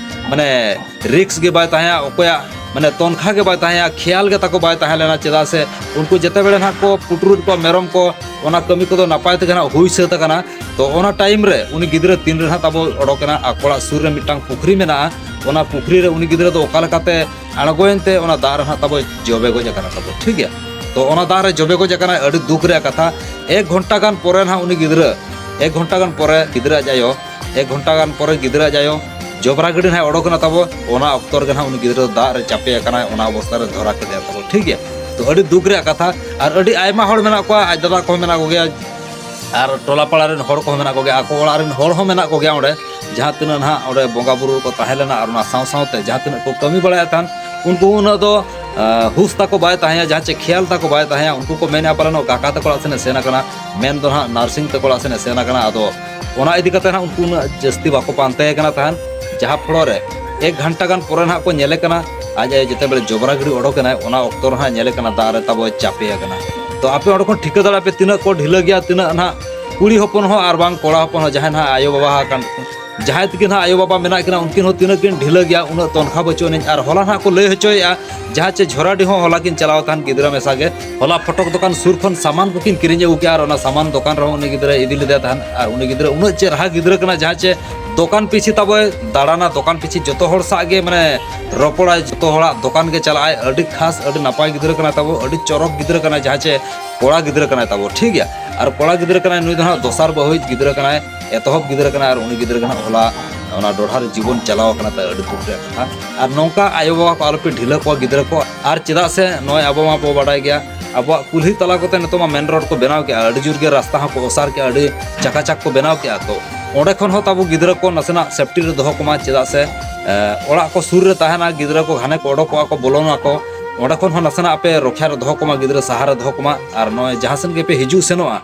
ᱢᱟᱱᱮ ᱨᱤᱠᱥ ᱜᱮ ᱵᱟᱭ ᱛᱟᱦᱮᱸᱜᱼᱟ, ᱚᱠᱚᱭᱟᱜ ᱢᱟᱱᱮ ᱛᱚᱱᱠᱷᱟ ᱜᱮ ᱵᱟᱭ ᱛᱟᱦᱮᱸᱭᱟ, ᱠᱷᱮᱭᱟᱞ ᱜᱮ ᱛᱟᱠᱚ ᱵᱟᱭ ᱛᱟᱦᱮᱸ ᱞᱮᱱᱟ᱾ ᱪᱮᱫᱟᱜ ᱥᱮ ᱩᱱᱠᱩ ᱡᱮᱛᱮ ᱵᱮᱲᱮ ᱱᱟᱦᱟᱜ ᱠᱚ ᱯᱩᱴᱩᱨᱮᱫ ᱠᱚᱣᱟ ᱢᱮᱨᱚᱢ ᱠᱚ, ᱚᱱᱟ ᱠᱟᱹᱢᱤ ᱠᱚᱫᱚ ᱱᱟᱯᱟᱭ ᱛᱮᱜᱮ ᱱᱟᱦᱟᱜ ᱦᱩᱭ ᱥᱟᱹᱛ ᱟᱠᱟᱱᱟ᱾ ᱛᱚ ᱚᱱᱟ ᱴᱟᱭᱤᱢ ᱨᱮ ᱩᱱᱤ ᱜᱤᱫᱽᱨᱟᱹ ᱛᱤᱱ ᱨᱮ ᱱᱟᱦᱟᱜ ᱛᱟᱵᱚ ᱚᱰᱚᱠᱮᱱᱟ, ᱟᱠᱚ ᱚᱲᱟᱜ ᱥᱩᱨ ᱨᱮ ᱢᱤᱫᱴᱟᱝ ᱯᱩᱠᱷᱨᱤ ᱢᱮᱱᱟᱜᱼᱟ, ᱚᱱᱟ ᱯᱩᱠᱷᱨᱤ ᱨᱮ ᱩᱱᱤ ᱜᱤᱫᱽᱨᱟᱹ ᱫᱚ ᱚᱠᱟ ᱞᱮᱠᱟᱛᱮ ᱟᱬᱜᱚᱭᱮᱱ ᱛᱮ ᱚᱱᱟ ᱫᱟᱜ ᱨᱮ ᱱᱟᱦᱟᱜ ᱛᱟᱵᱚ ᱡᱚᱵᱮ ᱜᱚᱡ ᱟᱠᱟᱱᱟ ᱛᱟᱵᱚ, ᱴᱷᱤᱠ ᱜᱮᱭᱟ᱾ ᱛᱚ ᱚᱱᱟ ᱫᱟᱜ ᱨᱮ ᱡᱚᱵᱮ ᱜᱚᱡ ᱟᱠᱟᱱᱟᱭ ᱟᱹᱰᱤ ᱫᱩᱠ ᱨᱮᱭᱟᱜ ᱠᱟᱛᱷᱟ᱾ ᱮᱠ ᱜᱷᱚᱱᱴᱟ ᱜᱟᱱ ᱯᱚᱨᱮ ᱱᱟᱦᱟᱜ ᱩᱱᱤ ᱜᱤᱫᱽᱨᱟᱹ, ᱮᱠ ᱜᱷᱚᱱᱴᱟ ᱜᱟᱱ ᱯᱚᱨᱮ ᱜᱤᱫᱽᱨᱟᱹ ᱟᱡ ᱟᱭᱳ, ᱮᱠ ᱜᱷᱚᱱᱴᱟ ᱜᱟᱱ ᱯᱚᱨᱮ ᱜᱤᱫᱽᱨᱟᱹ ᱟᱡ ᱟᱭᱳ ᱡᱚᱵᱽᱨᱟ ᱜᱤᱰᱤ ᱱᱟᱦᱟᱜ ᱚᱰᱚᱠ ᱮᱱᱟ ᱛᱟᱵᱚ, ᱚᱱᱟ ᱚᱠᱛᱚ ᱨᱮᱜᱮ ᱱᱟᱦᱟᱜ ᱩᱱᱤ ᱜᱤᱫᱽᱨᱟᱹ ᱫᱚ ᱫᱟᱜ ᱨᱮ ᱪᱟᱯᱮ ᱟᱠᱟᱱᱟᱭ, ᱚᱱᱟ ᱚᱵᱚᱥᱛᱟ ᱨᱮ ᱫᱷᱚᱨᱟ ᱠᱮᱫᱮᱭᱟ ᱛᱟᱵᱚ, ᱴᱷᱤᱠ ᱜᱮᱭᱟ᱾ ᱛᱚ ᱟᱹᱰᱤ ᱫᱩᱠ ᱨᱮᱭᱟᱜ ᱠᱟᱛᱷᱟ᱾ ᱟᱨ ᱟᱹᱰᱤ ᱟᱭᱢᱟ ᱦᱚᱲ ᱢᱮᱱᱟᱜ ᱠᱚᱣᱟ, ᱟᱡ ᱫᱟᱫᱟ ᱠᱚᱦᱚᱸ ᱢᱮᱱᱟᱜ ᱠᱚᱜᱮᱭᱟ, ᱟᱨ ᱴᱚᱞᱟ ᱯᱟᱲᱟ ᱨᱮᱱ ᱦᱚᱲ ᱠᱚᱦᱚᱸ ᱢᱮᱱᱟᱜ ᱠᱚᱜᱮᱭᱟ, ᱟᱠᱚ ᱚᱲᱟᱜ ᱨᱮᱱ ᱦᱚᱲ ᱦᱚᱸ ᱢᱮᱱᱟᱜ ᱠᱚᱜᱮᱭᱟ ᱚᱸᱰᱮ, ᱡᱟᱦᱟᱸ ᱛᱤᱱᱟᱹᱜ ᱱᱟᱦᱟᱜ ᱚᱸᱰᱮ ᱵᱚᱸᱜᱟ ᱵᱩᱨᱩ ᱨᱮᱠᱚ ᱛᱟᱦᱮᱸ ᱞᱮᱱᱟ ᱟᱨ ᱚᱱᱟ ᱥᱟᱶ ᱥᱟᱶᱛᱮ ᱡᱟᱦᱟᱸ ᱛᱤᱱᱟᱹᱜ ᱠᱚ ᱠᱟᱹᱢᱤ ᱵᱟᱲᱟᱭᱮᱫ ᱛᱟᱦᱮᱱ, ᱩᱱᱠᱩ ᱩᱱᱟᱹᱜ ᱫᱚ ᱟᱸ, ᱦᱩᱥ ᱛᱟᱠᱚ ᱵᱟᱭ ᱛᱟᱦᱮᱸᱭᱟ, ᱡᱟᱦᱟᱸ ᱪᱮ ᱠᱷᱮᱭᱟᱞ ᱛᱟᱠᱚ ᱵᱟᱭ ᱛᱟᱦᱮᱸᱭᱟ᱾ ᱩᱱᱠᱩ ᱠᱚ ᱢᱮᱱᱮᱫᱼᱟ ᱯᱟᱞᱮᱱ ᱠᱟᱠᱟ ᱛᱟᱠᱚ ᱚᱲᱟᱜ ᱥᱮᱱ ᱮ ᱥᱮᱱ ᱟᱠᱟᱱᱟ, ᱢᱮᱱ ᱫᱚ ᱱᱟᱦᱟᱜ ᱱᱟᱨᱥᱤᱝ ᱛᱟᱠᱚ ᱚᱲᱟᱜ ᱥᱮᱱ ᱮ ᱥᱮᱱ ᱟᱠᱟᱱᱟ᱾ ᱟᱫᱚ ᱚᱱᱟ ᱤᱫᱤ ᱠᱟᱛᱮ ᱱᱟᱦᱟᱜ ᱩᱱᱠᱩ ᱩᱱᱟᱹᱜ ᱡᱟᱹᱥᱛᱤ ᱵᱟᱠᱚ ᱯᱟᱱᱛᱮ ᱠᱟᱱᱟ ᱛᱟᱦᱮᱱ, ᱡᱟᱦᱟᱸ ᱯᱷᱚᱲᱚ ᱨᱮ ᱮᱠ ᱜᱷᱟᱱᱴᱟ ᱜᱟᱱ ᱯᱚᱨᱮ ᱱᱟᱦᱟᱜ ᱠᱚ ᱧᱮᱞᱮ ᱠᱟᱱᱟ, ᱟᱡ ᱟᱭᱳ ᱡᱮᱛᱮ ᱵᱮᱲᱮ ᱡᱚᱵᱽᱨᱟ ᱜᱤᱰᱤ ᱚᱰᱚᱠ ᱮᱱᱟᱭ, ᱚᱱᱟ ᱚᱠᱛᱚ ᱨᱮ ᱱᱟᱦᱟᱜ ᱧᱮᱞᱮ ᱠᱟᱱᱟ ᱫᱟᱜ ᱨᱮ ᱛᱟᱵᱚ ᱪᱟᱯᱮ ᱟᱠᱟᱱᱟ᱾ ᱛᱚ ᱟᱯᱮ ᱚᱸᱰᱮ ᱠᱷᱚᱱ ᱴᱷᱤᱠᱟᱹ ᱫᱟᱲᱮᱭᱟᱜ ᱯᱮ ᱛᱤᱱᱟᱹᱜ ᱠᱚ ᱰᱷᱤᱞᱟᱹ ᱜᱮᱭᱟ, ᱛᱤᱱᱟᱹᱜ ᱱᱟᱦᱟᱜ ᱠᱩᱲᱤ ᱦᱚᱯᱚᱱ ᱦᱚᱸ ᱟᱨ ᱵᱟᱝ ᱠᱚᱲᱟ ᱦᱚᱯᱚᱱ ᱦᱚᱸ, ᱡᱟᱦᱟᱸᱭ ᱱᱟᱦᱟᱜ ᱟᱭᱳ ᱵᱟᱵᱟ ᱟᱠᱟᱱ, ᱡᱟᱦᱟᱸᱭ ᱛᱟᱹᱠᱤᱱ ᱱᱟᱦᱟᱜ ᱟᱭᱳ ᱵᱟᱵᱟ ᱢᱮᱱᱟᱜ ᱠᱤᱱᱟ, ᱩᱱᱠᱤᱱ ᱦᱚᱸ ᱛᱤᱱᱟᱹᱜ ᱠᱤᱱ ᱰᱷᱤᱞᱟᱹ ᱜᱮᱭᱟ, ᱩᱱᱟᱹᱜ ᱛᱚᱱᱠᱷᱟ ᱵᱟᱹᱪᱩᱜ ᱟᱹᱱᱤᱡ᱾ ᱟᱨ ᱦᱚᱞᱟ ᱱᱟᱦᱟᱜ ᱠᱚ ᱞᱟᱹᱭ ᱦᱚᱪᱚᱭᱮᱫᱼᱟ, ᱡᱟᱦᱟᱸ ᱪᱮ ᱡᱷᱚᱨᱟᱰᱤ ᱦᱚᱸ ᱦᱚᱞᱟ ᱠᱤᱱ ᱪᱟᱞᱟᱣ ᱛᱟᱦᱮᱱ ᱜᱤᱫᱽᱨᱟᱹ ᱢᱮᱥᱟ ᱜᱮ, ᱦᱚᱞᱟ ᱯᱷᱚᱴᱚᱠ ᱫᱚᱠᱟᱱ ᱥᱩᱨ ᱠᱷᱚᱱ ᱥᱟᱢᱟᱱ ᱠᱚᱠᱤᱱ ᱠᱤᱨᱤᱧ ᱟᱹᱜᱩ ᱠᱮᱜᱼᱟ ᱟᱨ ᱚᱱᱟ ᱥᱟᱢᱟᱱ ᱫᱚᱠᱟᱱ ᱨᱮᱦᱚᱸ ᱩᱱᱤ ᱜᱤᱫᱽᱨᱟᱹᱭ ᱤᱫᱤ ᱞᱮᱫᱮᱭᱟ ᱛᱟᱦᱮᱱ᱾ ᱟᱨ ᱩᱱᱤ ᱜᱤᱫᱽᱨᱟᱹ ᱩᱱᱟᱹᱜ ᱪᱮᱨᱦᱟ ᱜᱤᱫᱽᱨᱟᱹ ᱠᱟᱱᱟ, ᱡᱟᱦᱟᱸ ᱪᱮ ᱫᱚᱠᱟᱱ ᱯᱤᱪᱷᱤ ᱛᱟᱵᱚᱭ ᱫᱟᱬᱟᱱᱟ, ᱫᱚᱠᱟᱱ ᱯᱤᱪᱷᱤ ᱡᱚᱛᱚ ᱦᱚᱲ ᱥᱟᱶ ᱜᱮ ᱢᱟᱱᱮ ᱨᱚᱯᱚᱲᱟᱭ, ᱡᱚᱛᱚ ᱦᱚᱲᱟᱜ ᱫᱚᱠᱟᱱ ᱜᱮ ᱪᱟᱞᱟᱜᱼᱟᱭ᱾ ᱟᱹᱰᱤ ᱠᱷᱟᱥ, ᱟᱹᱰᱤ ᱱᱟᱯᱟᱭ ᱜᱤᱫᱽᱨᱟᱹ ᱠᱟᱱᱟᱭ ᱛᱟᱵᱚ, ᱟᱹᱰᱤ ᱪᱚᱨᱚᱠ ᱜᱤᱫᱽᱨᱟᱹ ᱠᱟᱱᱟᱭ, ᱡᱟᱦᱟᱸ ᱪᱮ ᱠᱚᱲᱟ ᱜᱤᱫᱽᱨᱟᱹ ᱠᱟᱱᱟᱭ ᱛᱟᱵᱚ, ᱴᱷᱤᱠ ᱜᱮᱭᱟ᱾ ᱟᱨ ᱠᱚᱲᱟ ᱜᱤᱫᱽᱨᱟᱹ ᱠᱟᱱᱟᱭ, ᱱᱩᱭ ᱫᱚ ᱱᱟᱦᱟᱜ ᱫᱚᱥᱟᱨ ᱵᱟᱹᱦᱩᱭᱤᱡ ᱜᱤᱫᱽᱨᱟᱹ ᱠᱟᱱᱟᱭ, ᱮᱛᱚᱦᱚᱵ ᱜᱤᱫᱽᱨᱟᱹ ᱠᱟᱱᱟᱭ, ᱟᱨ ᱩᱱᱤ ᱜᱤᱫᱽᱨᱟᱹ ᱜᱮ ᱱᱟᱦᱟᱜ ᱦᱚᱞᱟ ᱚᱱᱟ ᱰᱚᱰᱷᱟ ᱨᱮ ᱡᱤᱵᱚᱱ ᱪᱟᱞᱟᱣ ᱟᱠᱟᱱᱟ ᱛᱟᱭ᱾ ᱟᱹᱰᱤ ᱫᱩᱠ ᱨᱮᱭᱟᱜ ᱠᱟᱛᱷᱟ᱾ ᱟᱨ ᱱᱚᱝᱠᱟ ᱟᱭᱳᱼᱵᱟᱵᱟ ᱠᱚ ᱟᱞᱚᱯᱮ ᱰᱷᱤᱞᱟᱹ ᱠᱚᱣᱟ ᱜᱤᱫᱽᱨᱟᱹ ᱠᱚ᱾ ᱟᱨ ᱪᱮᱫᱟᱜ ᱥᱮ ᱱᱚᱜᱼᱚᱭ ᱟᱵᱚ ᱢᱟᱵᱚ ᱵᱟᱰᱟᱭ ᱜᱮᱭᱟ, ᱟᱵᱚᱣᱟᱜ ᱠᱩᱞᱦᱤ ᱛᱟᱞᱟ ᱠᱚᱛᱮ ᱱᱤᱛᱚᱜ ᱢᱟ ᱢᱮᱱ ᱨᱳᱰ ᱠᱚ ᱵᱮᱱᱟᱣ ᱠᱮᱜᱼᱟ, ᱟᱹᱰᱤ ᱡᱳᱨ ᱜᱮ ᱨᱟᱥᱛᱟ ᱦᱚᱸᱠᱚ ᱚᱥᱟᱨ ᱠᱮᱜᱼᱟ, ᱟᱹᱰᱤ ᱪᱟᱠᱟᱪᱟᱠ ᱠᱚ ᱵᱮᱱᱟᱣ ᱠᱮᱜᱼᱟ᱾ ᱛᱚ ᱚᱸᱰᱮ ᱠᱷᱚᱱ ᱦᱚᱸ ᱛᱟᱵᱚ ᱜᱤᱫᱽᱨᱟᱹ ᱠᱚ ᱱᱟᱥᱮᱱᱟᱜ ᱥᱮᱯᱴᱤ ᱨᱮ ᱫᱚᱦᱚ ᱠᱚᱢᱟ, ᱪᱮᱫᱟᱜ ᱥᱮ ᱮ, ᱚᱲᱟᱜ ᱠᱚ ᱥᱩᱨ ᱨᱮ ᱛᱟᱦᱮᱱᱟ, ᱜᱤᱫᱽᱨᱟᱹ ᱠᱚ ᱜᱷᱟᱱᱮ ᱠᱚ ᱚᱰᱚᱠᱚᱜᱼᱟ ᱠᱚ, ᱵᱚᱞᱚᱱᱟ ᱠᱚ, ᱚᱸᱰᱮ ᱠᱷᱚᱱ ᱦᱚᱸ ᱱᱟᱥᱮᱱᱟᱜ ᱟᱯᱮ ᱨᱚᱠᱷᱟ ᱨᱮ ᱫᱚᱦᱚ ᱠᱚᱢᱟ, ᱜᱤᱫᱽᱨᱟᱹ ᱥᱟᱦᱟ ᱨᱮ ᱫᱚᱦᱚ ᱠᱚᱢᱟ᱾ ᱟᱨ ᱱᱚᱜᱼᱚᱭ ᱡᱟᱦᱟᱸ ᱥᱮᱱ ᱜᱮᱯᱮ ᱦᱤᱡᱩᱜ ᱥᱮᱱᱚᱜᱼᱟ,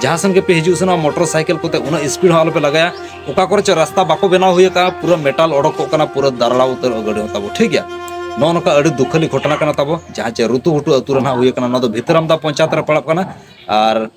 ᱡᱟᱦᱟᱸ ᱥᱮᱱ ᱜᱮᱯᱮ ᱦᱤᱡᱩᱜ ᱥᱮᱱᱚᱜᱼᱟ, ᱢᱚᱴᱚᱨ ᱥᱟᱭᱠᱮᱞ ᱠᱚᱛᱮ ᱩᱱᱟᱹᱜ ᱥᱯᱤᱰ ᱦᱚᱸ ᱟᱞᱚᱯᱮ ᱞᱟᱜᱟᱭᱟ᱾ ᱚᱠᱟ ᱠᱚᱨᱮ ᱪᱚ ᱨᱟᱥᱛᱟ ᱵᱟᱠᱚ ᱵᱮᱱᱟᱣ ᱦᱩᱭ ᱟᱠᱟᱫᱼᱟ, ᱯᱩᱨᱟᱹ ᱢᱮᱴᱟᱞ ᱚᱰᱚᱠᱚᱜ ᱠᱟᱱᱟ, ᱯᱩᱨᱟᱹ ᱫᱟᱨᱲᱟᱣ ᱩᱛᱟᱹᱨᱚᱜᱼᱟ ᱜᱟᱹᱰᱤ ᱦᱚᱸ ᱛᱟᱵᱚ, ᱴᱷᱤᱠ ᱜᱮᱭᱟ᱾ ᱱᱚᱜᱼᱚ ᱱᱚᱝᱠᱟ ᱟᱹᱰᱤ ᱫᱩᱠᱷᱟᱹᱞᱤ ᱜᱷᱚᱴᱚᱱᱟ ᱠᱟᱱᱟ ᱛᱟᱵᱚ, ᱡᱟᱦᱟᱸ ᱪᱮ ᱨᱩᱛᱩ ᱜᱷᱩᱴᱩ ᱟᱹᱛᱩ ᱨᱮ ᱱᱟᱦᱟᱜ ᱦᱩᱭ ᱟᱠᱟᱱᱟ᱾ ᱱᱚᱣᱟ ᱫᱚ ᱵᱷᱤᱛᱟᱹᱨᱟᱢᱫᱟ ᱯᱚᱧᱪᱟᱭᱮᱛ ᱨᱮ ᱯᱟᱲᱟᱜ ᱠᱟᱱᱟ᱾ ᱟᱨ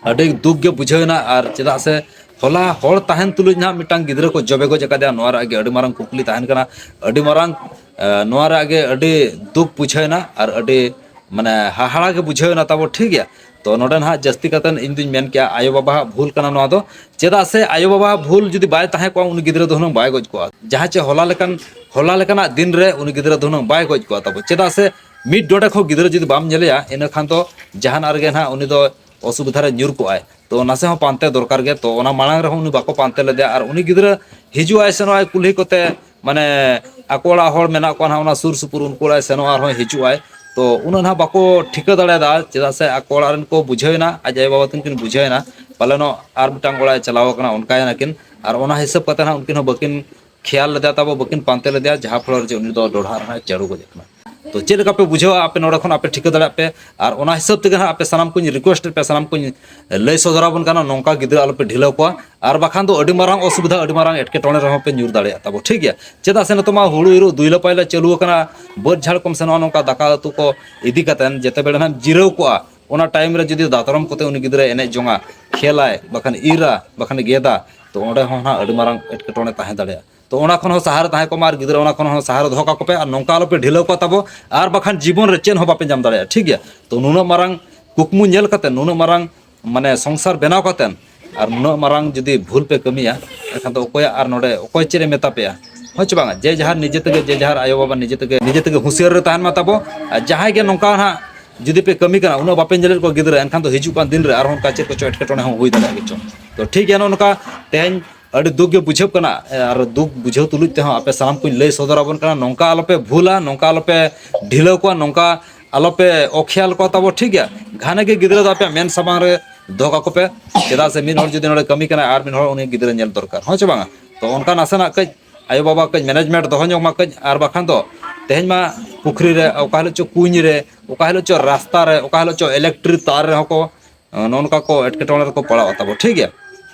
ᱟᱹᱰᱤ ᱫᱩᱠ ᱜᱮ ᱵᱩᱡᱷᱟᱹᱣ ᱮᱱᱟ᱾ ᱟᱨ ᱪᱮᱫᱟᱜ ᱥᱮ ᱦᱚᱞᱟ ᱦᱚᱲ ᱛᱟᱦᱮᱱ ᱛᱩᱞᱩᱡ ᱱᱟᱦᱟᱜ ᱢᱤᱫᱴᱟᱝ ᱜᱤᱫᱽᱨᱟᱹ ᱠᱚ ᱡᱚᱵᱮ ᱜᱚᱡ ᱟᱠᱟᱫᱮᱭᱟ, ᱱᱚᱣᱟ ᱨᱮᱭᱟᱜ ᱜᱮ ᱟᱹᱰᱤ ᱢᱟᱨᱟᱝ ᱠᱩᱠᱞᱤ ᱛᱟᱦᱮᱱ ᱠᱟᱱᱟ᱾ ᱟᱹᱰᱤ ᱢᱟᱨᱟᱝ ᱱᱚᱣᱟ ᱨᱮᱭᱟᱜ ᱜᱮ ᱟᱹᱰᱤ ᱫᱩᱠ ᱵᱩᱡᱷᱟᱹᱣ ᱮᱱᱟ ᱟᱨ ᱟᱹᱰᱤ, ᱢᱟᱱᱮ, ᱦᱟᱦᱟᱲᱟ ᱜᱮ ᱵᱩᱡᱷᱟᱹᱣ ᱮᱱᱟ ᱛᱟᱵᱚ, ᱴᱷᱤᱠ ᱜᱮᱭᱟ᱾ ᱛᱚ ᱱᱚᱰᱮ ᱱᱟᱦᱟᱜ ᱡᱟᱹᱥᱛᱤ ᱠᱟᱛᱮ ᱤᱧ ᱫᱩᱧ ᱢᱮᱱ ᱠᱮᱭᱟ ᱟᱭᱳᱼᱵᱟᱵᱟᱣᱟᱜ ᱵᱷᱩᱞ ᱠᱟᱱᱟ ᱱᱚᱣᱟ ᱫᱚ᱾ ᱪᱮᱫᱟᱜ ᱥᱮ ᱟᱭᱳᱼᱵᱟᱵᱟᱣᱟᱜ ᱵᱷᱩᱞ ᱡᱩᱫᱤ ᱵᱟᱭ ᱛᱟᱦᱮᱸ ᱠᱚᱜᱼᱟ, ᱩᱱᱤ ᱜᱤᱫᱽᱨᱟᱹ ᱫᱚ ᱦᱩᱱᱟᱹᱝ ᱵᱟᱭ ᱜᱚᱡ ᱠᱚᱜᱼᱟ᱾ ᱡᱟᱦᱟᱸ ᱪᱮ ᱦᱚᱞᱟ ᱞᱮᱠᱟᱱ, ᱦᱚᱞᱟ ᱞᱮᱠᱟᱱᱟᱜ ᱫᱤᱱ ᱨᱮ ᱩᱱᱤ ᱜᱤᱫᱽᱨᱟᱹ ᱫᱚ ᱦᱩᱱᱟᱹᱝ ᱵᱟᱭ ᱜᱚᱡ ᱠᱚᱜᱼᱟ ᱛᱟᱵᱚ᱾ ᱪᱮᱫᱟᱜ ᱥᱮ ᱢᱤᱫ ᱰᱚᱸᱰᱮᱠ ᱦᱚᱸ ᱜᱤᱫᱽᱨᱟᱹ ᱡᱩᱫᱤ ᱵᱟᱢ ᱧᱮᱞᱮᱭᱟ, ᱤᱱᱟᱹ ᱠᱷᱟᱱ ᱫᱚ ᱡᱟᱦᱟᱱᱟᱜ ᱨᱮᱜᱮ ᱱᱟᱦᱟᱜ ᱩᱱᱤ ᱫᱚ ᱚᱥᱩᱵᱤᱫᱷᱟ ᱨᱮ ᱧᱩᱨ ᱠᱚᱜᱼᱟᱭ᱾ ᱛᱚ ᱱᱟᱥᱮ ᱦᱚᱸ ᱯᱟᱱᱛᱮ ᱫᱚᱨᱠᱟᱨ ᱜᱮ᱾ ᱛᱚ ᱚᱱᱟ ᱢᱟᱲᱟᱝ ᱨᱮᱦᱚᱸ ᱩᱱᱤ ᱵᱟᱠᱚ ᱯᱟᱱᱛᱮ ᱞᱮᱫᱮᱭᱟ᱾ ᱟᱨ ᱩᱱᱤ ᱜᱤᱫᱽᱨᱟᱹ ᱦᱤᱡᱩᱜᱼᱟᱭ ᱥᱮᱱᱚᱜᱼᱟᱭ ᱠᱩᱞᱦᱤ ᱠᱚᱛᱮ, ᱢᱟᱱᱮ, ᱟᱠᱚ ᱚᱲᱟᱜ ᱦᱚᱲ ᱢᱮᱱᱟᱜ ᱠᱚᱣᱟ ᱱᱟᱦᱟᱜ ᱚᱱᱟ ᱥᱩᱨ ᱥᱩᱯᱩᱨ, ᱩᱱᱠᱩ ᱚᱲᱟᱜ ᱮ ᱥᱮᱱᱚᱜᱼᱟ ᱟᱨᱦᱚᱸᱭ ᱦᱤᱡᱩᱜᱼᱟᱭ᱾ ᱛᱚ ᱩᱱᱟᱹᱜ ᱱᱟᱦᱟᱜ ᱵᱟᱠᱚ ᱴᱷᱤᱠᱟᱹ ᱫᱟᱲᱮᱭᱟᱫᱟ, ᱪᱮᱫᱟᱜ ᱥᱮ ᱟᱠᱚ ᱚᱲᱟᱜ ᱨᱮᱱ ᱠᱚ ᱵᱩᱡᱷᱟᱹᱣᱮᱱᱟ, ᱟᱡ ᱟᱭᱳᱼᱵᱟᱵᱟ ᱛᱟᱹᱠᱤᱱ ᱠᱤᱱ ᱵᱩᱡᱷᱟᱹᱣᱮᱱᱟ, ᱯᱟᱞᱮᱱᱚᱜ ᱟᱨ ᱢᱤᱫᱴᱟᱝ ᱚᱲᱟᱜ ᱮ ᱪᱟᱞᱟᱣ ᱟᱠᱟᱱᱟ, ᱚᱱᱠᱟᱭᱮᱱᱟ ᱠᱤᱱ᱾ ᱟᱨ ᱚᱱᱟ ᱦᱤᱥᱟᱹᱵ ᱠᱟᱛᱮ ᱱᱟᱦᱟᱜ ᱩᱱᱠᱤᱱ ᱦᱚᱸ ᱵᱟᱹᱠᱤᱱ ᱠᱷᱮᱭᱟᱞ ᱞᱮᱫᱟ ᱛᱟᱵᱚ, ᱵᱟᱹᱠᱤᱱ ᱯᱟᱱᱛᱮ ᱞᱮᱫᱮᱭᱟ, ᱡᱟᱦᱟᱸ ᱯᱷᱚᱞᱚ ᱨᱮ ᱡᱮ ᱩᱱᱤ ᱫᱚ ᱰᱚᱰᱷᱟ ᱨᱮᱦᱚᱸᱭ ᱪᱟᱹᱲᱩ ᱜᱚᱡ ᱟᱠᱟᱱᱟ᱾ ᱛᱚ ᱪᱮᱫ ᱞᱮᱠᱟ ᱯᱮ ᱵᱩᱡᱷᱟᱹᱣᱟ ᱟᱯᱮ ᱱᱚᱰᱮ ᱠᱷᱚᱱ ᱟᱯᱮ ᱴᱷᱤᱠᱟᱹ ᱫᱟᱲᱮᱭᱟᱜ ᱯᱮ, ᱟᱨ ᱚᱱᱟ ᱦᱤᱥᱟᱹᱵ ᱛᱮᱜᱮ ᱱᱟᱦᱟᱜ ᱟᱯᱮ ᱥᱟᱱᱟᱢ ᱠᱚᱧ request ᱮᱫ ᱯᱮ, ᱥᱟᱱᱟᱢ ᱠᱚᱧ ᱞᱟᱹᱭ ᱥᱚᱫᱚᱨ ᱟᱵᱚᱱ ᱠᱟᱱᱟ, ᱱᱚᱝᱠᱟ ᱜᱤᱫᱽᱨᱟᱹ ᱟᱞᱚᱯᱮ ᱰᱷᱤᱞᱟᱹᱣ ᱠᱚᱣᱟ, ᱟᱨ ᱵᱟᱠᱷᱟᱱ ᱫᱚ ᱟᱹᱰᱤ ᱢᱟᱨᱟᱝ ᱚᱥᱩᱵᱤᱫᱷᱟ, ᱟᱹᱰᱤ ᱢᱟᱨᱟᱝ ᱮᱴᱠᱮᱴᱚᱬᱮ ᱨᱮᱦᱚᱸ ᱯᱮ ᱧᱩᱨ ᱫᱟᱲᱮᱭᱟᱜᱼᱟ ᱛᱟᱵᱚ, ᱴᱷᱤᱠ ᱜᱮᱭᱟ᱾ ᱪᱮᱫᱟᱜ ᱥᱮ ᱱᱤᱛᱚᱜ ᱢᱟ ᱦᱩᱲᱩ ᱤᱨᱚᱜ ᱫᱩᱭᱞᱟᱹ ᱯᱟᱭᱞᱟ ᱪᱟᱹᱞᱩ ᱟᱠᱟᱱᱟ, ᱵᱟᱹᱫᱽ ᱡᱷᱟᱲ ᱠᱚᱢ ᱥᱮᱱᱚᱜᱼᱟ, ᱱᱚᱝᱠᱟ ᱫᱟᱠᱟ ᱩᱛᱩ ᱠᱚ ᱤᱫᱤ ᱠᱟᱛᱮᱱ ᱡᱮᱛᱮ ᱵᱮᱲᱟ ᱱᱟᱦᱟᱜ ᱡᱤᱨᱟᱹᱣ ᱠᱚᱜᱼᱟ, ᱚᱱᱟ time ᱨᱮ ᱡᱩᱫᱤ ᱫᱟᱛᱨᱚᱢ ᱠᱚᱛᱮ ᱩᱱᱤ ᱜᱤᱫᱽᱨᱟᱹ ᱮᱱᱮᱡ ᱡᱚᱝᱟ, ᱠᱷᱮᱞᱟᱭ, ᱵᱟᱠᱷᱟᱱ ᱤᱨᱟ, ᱵᱟᱠᱷᱟᱱ ᱜᱮᱫᱟ, ᱛᱚ ᱚᱸᱰᱮ ᱦᱚᱸ ᱱᱟᱦᱟᱜ ᱟᱹᱰᱤ ᱢᱟᱨᱟᱝ ᱮᱴᱠᱮᱴᱚᱬᱮ ᱛᱟᱦᱮᱸ ᱫᱟᱲᱮᱭᱟᱜᱼᱟ᱾ ᱛᱚ ᱚᱱᱟ ᱠᱷᱚᱱ ᱦᱚᱸ ᱥᱟᱦᱟᱨᱮ ᱛᱟᱦᱮᱸ ᱠᱚᱜ ᱢᱟ, ᱟᱨ ᱜᱤᱫᱽᱨᱟᱹ ᱚᱱᱟ ᱠᱷᱚᱱ ᱦᱚᱸ ᱥᱟᱦᱟᱨᱮ ᱫᱚᱦᱚ ᱠᱟᱠᱚ ᱯᱮ, ᱟᱨ ᱱᱚᱝᱠᱟ ᱟᱞᱚᱯᱮ ᱰᱷᱤᱞᱟᱹᱣ ᱠᱚᱣᱟ ᱛᱟᱵᱚ, ᱟᱨ ᱵᱟᱠᱷᱟᱱ ᱡᱤᱵᱚᱱ ᱨᱮ ᱪᱮᱫ ᱦᱚᱸ ᱵᱟᱯᱮ ᱧᱟᱢ ᱫᱟᱲᱮᱭᱟᱜᱼᱟ, ᱴᱷᱤᱠ ᱜᱮᱭᱟ᱾ ᱛᱚ ᱱᱩᱱᱟᱹᱜ ᱢᱟᱨᱟᱝ ᱠᱩᱠᱢᱩ ᱧᱮᱞ ᱠᱟᱛᱮ, ᱱᱩᱱᱟᱹᱜ ᱢᱟᱨᱟᱝ, ᱢᱟᱱᱮ, ᱥᱚᱝᱥᱟᱨ ᱵᱮᱱᱟᱣ ᱠᱟᱛᱮ, ᱟᱨ ᱱᱩᱱᱟᱹᱜ ᱢᱟᱨᱟᱝ ᱡᱩᱫᱤ ᱵᱷᱩᱞ ᱯᱮ ᱠᱟᱹᱢᱤᱭᱟ, ᱮᱱᱠᱷᱟᱱ ᱫᱚ ᱚᱠᱚᱭᱟᱜ ᱟᱨ ᱱᱚᱰᱮ ᱚᱠᱚᱭ ᱪᱮᱫ ᱮ ᱢᱮᱛᱟ ᱯᱮᱭᱟ? ᱦᱳᱭ ᱪᱮ ᱵᱟᱝᱟ? ᱡᱮ ᱡᱟᱦᱟᱨ ᱱᱤᱡᱮ ᱛᱮᱜᱮ, ᱡᱮ ᱡᱟᱦᱟᱨ ᱟᱭᱳᱼᱵᱟᱵᱟ ᱱᱤᱡᱮ ᱛᱮᱜᱮ, ᱱᱤᱡᱮ ᱛᱮᱜᱮ ᱦᱩᱸᱥᱤᱭᱟᱹᱨ ᱨᱮ ᱛᱟᱦᱮᱱ ᱢᱟ ᱛᱟᱵᱚ᱾ ᱟᱨ ᱡᱟᱦᱟᱸᱭ ᱜᱮ ᱱᱚᱝᱠᱟ ᱦᱟᱸᱜ ᱡᱩᱫᱤ ᱯᱮ ᱠᱟᱹᱢᱤ ᱠᱟᱱᱟ, ᱩᱱᱟᱹᱜ ᱵᱟᱯᱮ ᱧᱮᱞᱮᱫ ᱠᱚᱣᱟ ᱜᱤᱫᱽᱨᱟᱹ, ᱮᱱᱠᱷᱟᱱ ᱫᱚ ᱦᱤᱡᱩᱜ ᱠᱟᱱ ᱫᱤᱱ ᱨᱮ ᱟᱨᱦᱚᱸ ᱚᱱᱠᱟ ᱪᱮᱫ ᱠᱚᱪᱚ ᱮᱴᱠᱮᱴᱚᱬᱮ ᱦᱚᱸ ᱦᱩᱭ ᱫᱟᱲᱮᱭᱟᱜᱼᱟ ᱜᱮᱪᱚ᱾ ᱛᱚ ᱴᱷᱤᱠ ᱜᱮᱭᱟ, ᱱᱚᱜᱼᱚ ᱱᱚᱝᱠᱟ ᱛᱮᱦᱮᱧ ᱟᱹᱰᱤ ᱫᱩᱠ ᱜᱮ ᱵᱩᱡᱷᱟᱹᱜ ᱠᱟᱱᱟ, ᱟᱨ ᱫᱩᱠ ᱵᱩᱡᱷᱟᱹᱣ ᱛᱩᱞᱩᱡ ᱛᱮᱦᱚᱸ ᱟᱯᱮ ᱥᱟᱱᱟᱢ ᱠᱚᱧ ᱞᱟᱹᱭ ᱥᱚᱫᱚᱨ ᱟᱵᱚᱱ ᱠᱟᱱᱟ, ᱱᱚᱝᱠᱟ ᱟᱞᱚᱯᱮ ᱵᱷᱩᱞᱟ, ᱱᱚᱝᱠᱟ ᱟᱞᱚᱯᱮ ᱰᱷᱤᱞᱟᱹᱣ ᱠᱚᱣᱟ, ᱱᱚᱝᱠᱟ ᱟᱞᱚᱯᱮ ᱚᱠᱷᱮᱭᱟᱞ ᱠᱚᱣᱟ ᱛᱟᱵᱚ, ᱴᱷᱤᱠ ᱜᱮᱭᱟ? ᱜᱷᱟᱱᱮ ᱜᱮ ᱜᱤᱫᱽᱨᱟᱹ ᱫᱚ ᱟᱯᱮᱭᱟᱜ ᱢᱮᱱ ᱥᱟᱢᱟᱝ ᱨᱮ ᱫᱚᱦᱚ ᱠᱟᱠᱚ ᱯᱮ, ᱪᱮᱫᱟᱜ ᱥᱮ ᱢᱤᱫ ᱦᱚᱲ ᱡᱩᱫᱤ ᱱᱚᱰᱮ ᱠᱟᱹᱢᱤ ᱠᱟᱱᱟᱭ, ᱟᱨ ᱢᱤᱫ ᱦᱚᱲ ᱩᱱᱤ ᱜᱤᱫᱽᱨᱟᱹ ᱧᱮᱞ ᱫᱚᱨᱠᱟᱨ, ᱦᱚᱸ ᱪᱮ ᱵᱟᱝᱟ? ᱛᱚ ᱚᱱᱠᱟ ᱱᱟᱥᱮᱱᱟᱜ ᱠᱟᱹᱡ ᱟᱭᱳᱼᱵᱟᱵᱟ ᱠᱟᱹᱡ management ᱫᱚᱦᱚ ᱧᱚᱜ ᱢᱟ ᱠᱟᱹᱡ, ᱟᱨ ᱵᱟᱠᱷᱟᱱ ᱫᱚ ᱛᱮᱦᱮᱧ ᱢᱟ ᱯᱩᱠᱷᱨᱤ ᱨᱮ, ᱚᱠᱟ ᱦᱤᱞᱳᱜ ᱪᱚ ᱠᱩᱧ ᱨᱮ, ᱚᱠᱟ ᱦᱤᱞᱳᱜ ᱪᱚ ᱨᱟᱥᱛᱟ ᱨᱮ, ᱚᱠᱟ ᱦᱤᱞᱳᱜ ᱪᱚ electric ᱛᱟᱨ ᱨᱮᱦᱚᱸ ᱠᱚ, ᱱᱚᱜᱼᱚ ᱱᱚᱝᱠᱟ ᱠᱚ ᱮᱴᱠᱮᱴᱚᱬᱮ ᱨᱮᱠᱚ ᱯᱟᱲᱟᱣᱟ ᱛᱟᱵᱚ, ᱴᱷᱤᱠ ᱜᱮᱭᱟ?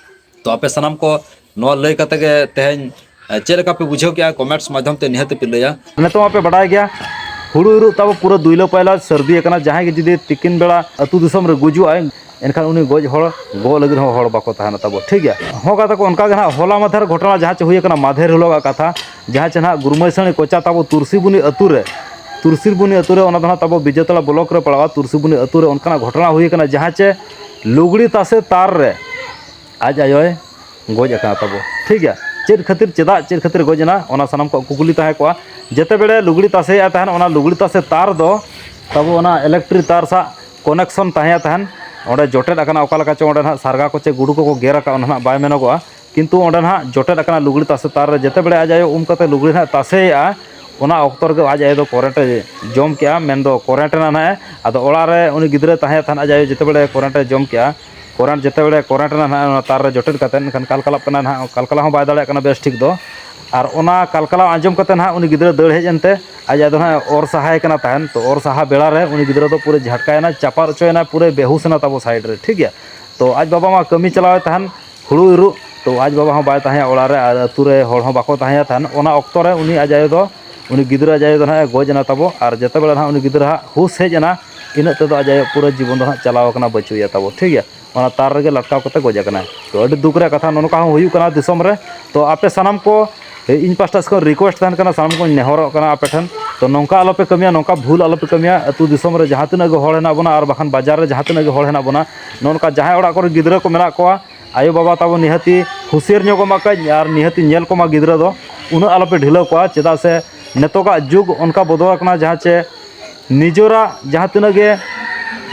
ᱛᱚ ᱟᱯᱮ ᱥᱟᱱᱟᱢ ᱠᱚ ᱱᱚᱣᱟ ᱞᱟᱹᱭ ᱠᱟᱛᱮ ᱜᱮ ᱛᱮᱦᱮᱧ, ᱮ, ᱪᱮᱫ ᱞᱮᱠᱟ ᱯᱮ ᱵᱩᱡᱷᱟᱹᱣ ᱠᱮᱜᱼᱟ, comments ᱢᱟᱫᱽᱫᱷᱚᱢ ᱛᱮ ᱱᱤᱦᱟᱹᱛ ᱯᱮ ᱞᱟᱹᱭᱟ᱾ ᱱᱤᱛᱚᱜ ᱢᱟᱯᱮ ᱵᱟᱰᱟᱭ ᱜᱮᱭᱟ, ᱦᱩᱲᱩ ᱤᱨᱚᱜ ᱛᱟᱵᱚ ᱯᱩᱨᱟᱹ ᱫᱩᱭᱞᱟᱹ ᱯᱟᱭᱞᱟ ᱥᱟᱹᱨᱫᱤ ᱟᱠᱟᱱᱟ᱾ ᱡᱟᱦᱟᱸᱭ ᱜᱮ ᱡᱩᱫᱤ ᱛᱤᱠᱤᱱ ᱵᱮᱲᱟ ᱟᱹᱛᱩ ᱫᱤᱥᱚᱢ ᱨᱮ ᱜᱩᱡᱩᱜ ᱟᱭ, ᱮᱱᱠᱷᱟᱱ ᱩᱱᱤ ᱜᱚᱡ ᱦᱚᱲ ᱜᱚᱜ ᱞᱟᱹᱜᱤᱫ ᱦᱚᱸ ᱦᱚᱲ ᱵᱟᱠᱚ ᱛᱟᱦᱮᱱᱟ ᱛᱟᱵᱚ, ᱴᱷᱤᱠ ᱜᱮᱭᱟ? ᱦᱚᱸ ᱠᱟᱛᱷᱟ ᱠᱚ ᱚᱱᱠᱟ ᱜᱮ ᱱᱟᱦᱟᱜ ᱦᱚᱞᱟ ᱢᱟᱫᱷᱮᱨ ᱜᱷᱚᱴᱚᱱᱟ ᱡᱟᱦᱟᱸ ᱪᱮ ᱦᱩᱭ ᱟᱠᱟᱱᱟ, ᱢᱟᱫᱷᱮᱨ ᱦᱤᱞᱳᱜᱟᱜ ᱠᱟᱛᱷᱟ, ᱡᱟᱦᱟᱸ ᱪᱮ ᱱᱟᱦᱟᱜ ᱜᱩᱨᱢᱟᱹᱭᱥᱟᱹᱲᱤ ᱠᱚᱪᱟ ᱛᱟᱵᱚ ᱛᱩᱨᱥᱤᱵᱩᱱᱤ ᱟᱹᱛᱩ ᱨᱮ, ᱛᱩᱨᱥᱤᱵᱩᱱᱤ ᱟᱹᱛᱩ ᱨᱮ, ᱚᱱᱟ ᱫᱚ ᱱᱟᱦᱟᱜ ᱛᱟᱵᱚ ᱵᱤᱡᱮᱛᱟᱲᱟ ᱵᱞᱚᱠ ᱨᱮ ᱯᱟᱲᱟᱜᱼᱟ᱾ ᱛᱩᱨᱥᱤᱵᱩᱱᱤ ᱟᱹᱛᱩ ᱨᱮ ᱚᱱᱠᱟᱱᱟᱜ ᱜᱷᱚᱴᱚᱱᱟ ᱦᱩᱭ ᱟᱠᱟᱱᱟ, ᱡᱟᱦᱟᱸ ᱪᱮ ᱞᱩᱜᱽᱲᱤ ᱛᱟᱥᱮ ᱛᱟᱨ ᱨᱮ ᱟᱡ ᱟᱭᱳᱭ ᱜᱚᱡ ᱟᱠᱟᱱᱟ ᱛᱟᱵᱚ᱾ ᱴᱷᱤᱠ ᱜᱮᱭᱟ, ᱪᱮᱫ ᱠᱷᱟᱹᱛᱤᱨ, ᱪᱮᱫᱟᱜ, ᱪᱮᱫ ᱠᱷᱟᱹᱛᱤᱨ ᱜᱚᱡ ᱮᱱᱟ, ᱚᱱᱟ ᱥᱟᱱᱟᱢ ᱠᱚᱣᱟᱜ ᱠᱩᱠᱞᱤ ᱛᱟᱦᱮᱸ ᱠᱚᱜᱼᱟ᱾ ᱡᱮᱛᱮ ᱵᱮᱲᱮ ᱞᱩᱜᱽᱲᱤ ᱛᱟᱥᱮᱭᱮᱫ ᱛᱟᱦᱮᱱ, ᱚᱱᱟ ᱞᱩᱜᱽᱲᱤ ᱛᱟᱥᱮ ᱛᱟᱨ ᱫᱚ ᱛᱟᱵᱚ ᱚᱱᱟ ᱤᱞᱮᱠᱴᱨᱤᱠ ᱛᱟᱨ ᱥᱟᱶ ᱠᱚᱱᱮᱠᱥᱚᱱ ᱛᱟᱦᱮᱸ ᱛᱟᱦᱮᱱ, ᱚᱸᱰᱮ ᱡᱚᱴᱮᱫ ᱟᱠᱟᱱᱟ, ᱚᱠᱟ ᱞᱮᱠᱟ ᱪᱚ ᱚᱸᱰᱮ ᱱᱟᱦᱟᱜ ᱥᱟᱨᱜᱟ ᱠᱚ ᱪᱮ ᱜᱩᱰᱩ ᱠᱚᱠᱚ ᱜᱮᱨ ᱟᱠᱟᱫ, ᱚᱱᱟ ᱱᱟᱦᱟᱜ ᱵᱟᱭ ᱢᱮᱱᱚᱜᱚᱜᱼᱟ᱾ ᱠᱤᱱᱛᱩ ᱚᱸᱰᱮ ᱱᱟᱦᱟᱜ ᱡᱚᱴᱮᱫ ᱟᱠᱟᱱᱟ ᱞᱩᱜᱽᱲᱤ ᱛᱟᱥᱮ ᱛᱟᱨ ᱨᱮ᱾ ᱡᱮᱛᱮ ᱵᱮᱲᱮ ᱟᱡ ᱟᱭᱳ ᱩᱢ ᱠᱟᱛᱮ ᱞᱩᱜᱽᱲᱤ ᱱᱟᱦᱟᱜ ᱛᱟᱥᱮᱭᱮᱫᱼᱟ, ᱚᱱᱟ ᱚᱠᱛᱚ ᱨᱮᱜᱮ ᱟᱡ ᱟᱭᱳ ᱫᱚ ᱠᱚᱨᱮᱱᱴ ᱮ ᱡᱚᱢ ᱠᱮᱜᱼᱟ, ᱢᱮᱱᱫᱚ ᱠᱚᱨᱮᱱᱴ ᱮᱱᱟ ᱱᱟᱦᱟᱜ᱾ ᱟᱫᱚ ᱚᱲᱟᱜ ᱨᱮ ᱩᱱᱤ ᱜᱤᱫᱽᱨᱟᱹ ᱛᱟᱦᱮᱸ ᱛᱟᱦᱮᱱ, ᱟᱡ ᱟᱭᱳ ᱡᱮᱛᱮ ᱵᱮᱲᱮ ᱠᱚᱨᱮᱱᱴ ᱮ ᱡᱚᱢ ᱠᱮᱜᱼᱟ, ᱠᱚᱨᱮᱱᱴ ᱡᱮᱛᱮ ᱵᱮᱲᱮ ᱠᱚᱨᱮᱱᱴ ᱮᱱᱟ ᱱᱟᱦᱟᱜ, ᱚᱱᱟ ᱛᱟᱨ ᱨᱮ ᱡᱚᱴᱮᱫ ᱠᱟᱛᱮ ᱮᱱᱠᱷᱟᱱ ᱠᱟᱞᱠᱟᱞᱟᱜ ᱠᱟᱱᱟ ᱱᱟᱦᱟᱜ, ᱠᱟᱞᱠᱟᱞᱟ ᱦᱚᱸ ᱵᱟᱭ ᱫᱟᱲᱮᱭᱟᱜ ᱠᱟᱱᱟ ᱵᱮᱥ ᱴᱷᱤᱠ ᱫᱚ᱾ ᱟᱨ ᱚᱱᱟ ᱠᱟᱞᱠᱟᱞᱟᱣ ᱟᱸᱡᱚᱢ ᱠᱟᱛᱮ ᱱᱟᱦᱟᱜ ᱩᱱᱤ ᱜᱤᱫᱽᱨᱟᱹ ᱫᱟᱹᱲ ᱦᱮᱡ ᱮᱱᱛᱮ ᱟᱡ ᱟᱭᱳ ᱫᱚ ᱱᱟᱦᱟᱜ ᱚᱨ ᱥᱟᱦᱟᱭ ᱠᱟᱱᱟ ᱛᱟᱦᱮᱱ᱾ ᱛᱚ ᱚᱨ ᱥᱟᱦᱟ ᱵᱮᱲᱟ ᱨᱮ ᱩᱱᱤ ᱜᱤᱫᱽᱨᱟᱹ ᱫᱚ ᱯᱩᱨᱟᱹ ᱡᱷᱟᱴᱠᱟᱭᱮᱱᱟ, ᱪᱟᱯᱟᱫ ᱦᱚᱪᱚᱭᱮᱱᱟ, ᱯᱩᱨᱟᱹ ᱵᱮᱦᱩᱥ ᱮᱱᱟ ᱛᱟᱵᱚ ᱥᱟᱭᱤᱰ ᱨᱮ, ᱴᱷᱤᱠ ᱜᱮᱭᱟ᱾ ᱛᱚ ᱟᱡ ᱵᱟᱵᱟ ᱢᱟ ᱠᱟᱹᱢᱤ ᱪᱟᱞᱟᱣᱮ ᱛᱟᱦᱮᱱ ᱦᱩᱲᱩ ᱤᱨᱚᱜ, ᱛᱚ ᱟᱡ ᱵᱟᱵᱟ ᱦᱚᱸ ᱵᱟᱭ ᱛᱟᱦᱮᱸᱭᱟ ᱚᱲᱟᱜ ᱨᱮ, ᱟᱨ ᱟᱹᱛᱩ ᱨᱮ ᱦᱚᱲ ᱦᱚᱸ ᱵᱟᱠᱚ ᱛᱟᱦᱮᱸᱭᱟ ᱛᱟᱦᱮᱱ᱾ ᱚᱱᱟ ᱚᱠᱛᱚ ᱨᱮ ᱩᱱᱤ ᱟᱡ ᱟᱭᱳ ᱫᱚ, ᱩᱱᱤ ᱜᱤᱫᱽᱨᱟᱹ ᱟᱡ ᱟᱭᱳ ᱫᱚ ᱱᱟᱦᱟᱜ ᱮ ᱜᱚᱡ ᱮᱱᱟ ᱛᱟᱵᱚ᱾ ᱟᱨ ᱡᱮᱛᱮ ᱵᱮᱲᱟ ᱱᱟᱦᱟᱜ ᱩᱱᱤ ᱜᱤᱫᱽᱨᱟᱹ ᱦᱟᱜ ᱦᱩᱥ ᱦᱮᱡ ᱮᱱᱟ, ᱤᱱᱟᱹᱜ ᱛᱮᱫᱚ ᱟᱡ ᱟᱭᱳ ᱯᱩᱨᱟᱹ ᱡᱤᱵᱚᱱ ᱫᱚ ᱱᱟᱦᱟᱜ ᱪᱟᱞᱟᱣ ᱟᱠᱟᱱᱟ, ᱵᱟᱹᱪᱩᱜ ᱮᱭᱟ ᱛᱟᱵᱚ, ᱴᱷᱤᱠ ᱜᱮᱭᱟ᱾ ᱚᱱᱟ ᱛᱟᱨ ᱨᱮᱜᱮ ᱞᱟᱴᱠᱟᱣ ᱠᱟᱛᱮ ᱜᱚᱡ ᱟᱠᱟᱱᱟᱭ᱾ ᱛᱚ ᱟᱹᱰᱤ ᱫᱩᱠ ᱨᱮᱭᱟᱜ ᱠᱟᱛᱷᱟ, ᱱᱚᱜᱼᱚ ᱱᱚᱝᱠᱟ ᱦᱚᱸ ᱦᱩᱭᱩᱜ ᱠᱟᱱᱟ ᱫᱤᱥᱚᱢ ᱨᱮ᱾ ᱛᱚ ᱟᱯᱮ ᱥᱟᱱᱟᱢ ᱠᱚ, ᱤᱧ ᱯᱟᱥᱴᱟ ᱥᱮᱫ ᱠᱷᱚᱱ ᱨᱤᱠᱩᱭᱮᱥᱴ ᱛᱟᱦᱮᱱ ᱠᱟᱱᱟ, ᱥᱟᱱᱟᱢ ᱠᱚᱧ ᱱᱮᱦᱚᱨᱚᱜ ᱠᱟᱱᱟ ᱟᱯᱮ ᱴᱷᱮᱱ, ᱛᱚ ᱱᱚᱝᱠᱟ ᱟᱞᱚᱯᱮ ᱠᱟᱹᱢᱤᱭᱟ, ᱱᱚᱝᱠᱟ ᱵᱷᱩᱞ ᱟᱞᱚᱯᱮ ᱠᱟᱹᱢᱤᱭᱟ᱾ ᱟᱹᱛᱩ ᱫᱤᱥᱚᱢ ᱨᱮ ᱡᱟᱦᱟᱸ ᱛᱤᱱᱟᱹᱜ ᱜᱮ ᱦᱚᱲ ᱦᱮᱱᱟᱜ ᱵᱚᱱᱟ ᱟᱨ ᱵᱟᱠᱷᱟᱱ ᱵᱟᱡᱟᱨ ᱨᱮ ᱡᱟᱦᱟᱸ ᱛᱤᱱᱟᱹᱜ ᱜᱮ ᱦᱚᱲ ᱦᱮᱱᱟᱜ ᱵᱚᱱᱟ, ᱱᱚᱜᱼᱚ ᱱᱚᱝᱠᱟ ᱡᱟᱦᱟᱸᱭ ᱚᱲᱟᱜ ᱠᱚᱨᱮ ᱜᱤᱫᱽᱨᱟᱹ ᱠᱚ ᱢᱮᱱᱟᱜ ᱠᱚᱣᱟ, ᱟᱭᱳᱼᱵᱟᱵᱟ ᱛᱟᱵᱚ ᱱᱤᱦᱟᱹᱛᱤ ᱦᱩᱥᱤᱭᱟᱹᱨ ᱧᱚᱜᱚᱜ ᱢᱟ ᱠᱟᱹᱡ ᱟᱨ ᱱᱤᱦᱟᱹᱛᱤ ᱧᱮᱞ ᱠᱚᱢᱟ ᱜᱤᱫᱽᱨᱟᱹ ᱫᱚ, ᱩᱱᱟᱹᱜ ᱟᱞᱚᱯᱮ ᱰᱷᱤᱞᱟᱹᱣ ᱠᱚᱣᱟ᱾ ᱪᱮᱫᱟᱜ ᱥᱮ ᱱᱤᱛᱚᱜᱟᱜ ᱡᱩᱜᱽ ᱚᱱᱠᱟ ᱵᱚᱫᱚᱞ ᱟᱠᱟᱱᱟ, ᱡᱟᱦᱟᱸ ᱪᱮ ᱱᱤᱡᱮᱨᱟᱜ ᱡᱟᱦᱟᱸ ᱛᱤᱱᱟᱹᱜ ᱜᱮ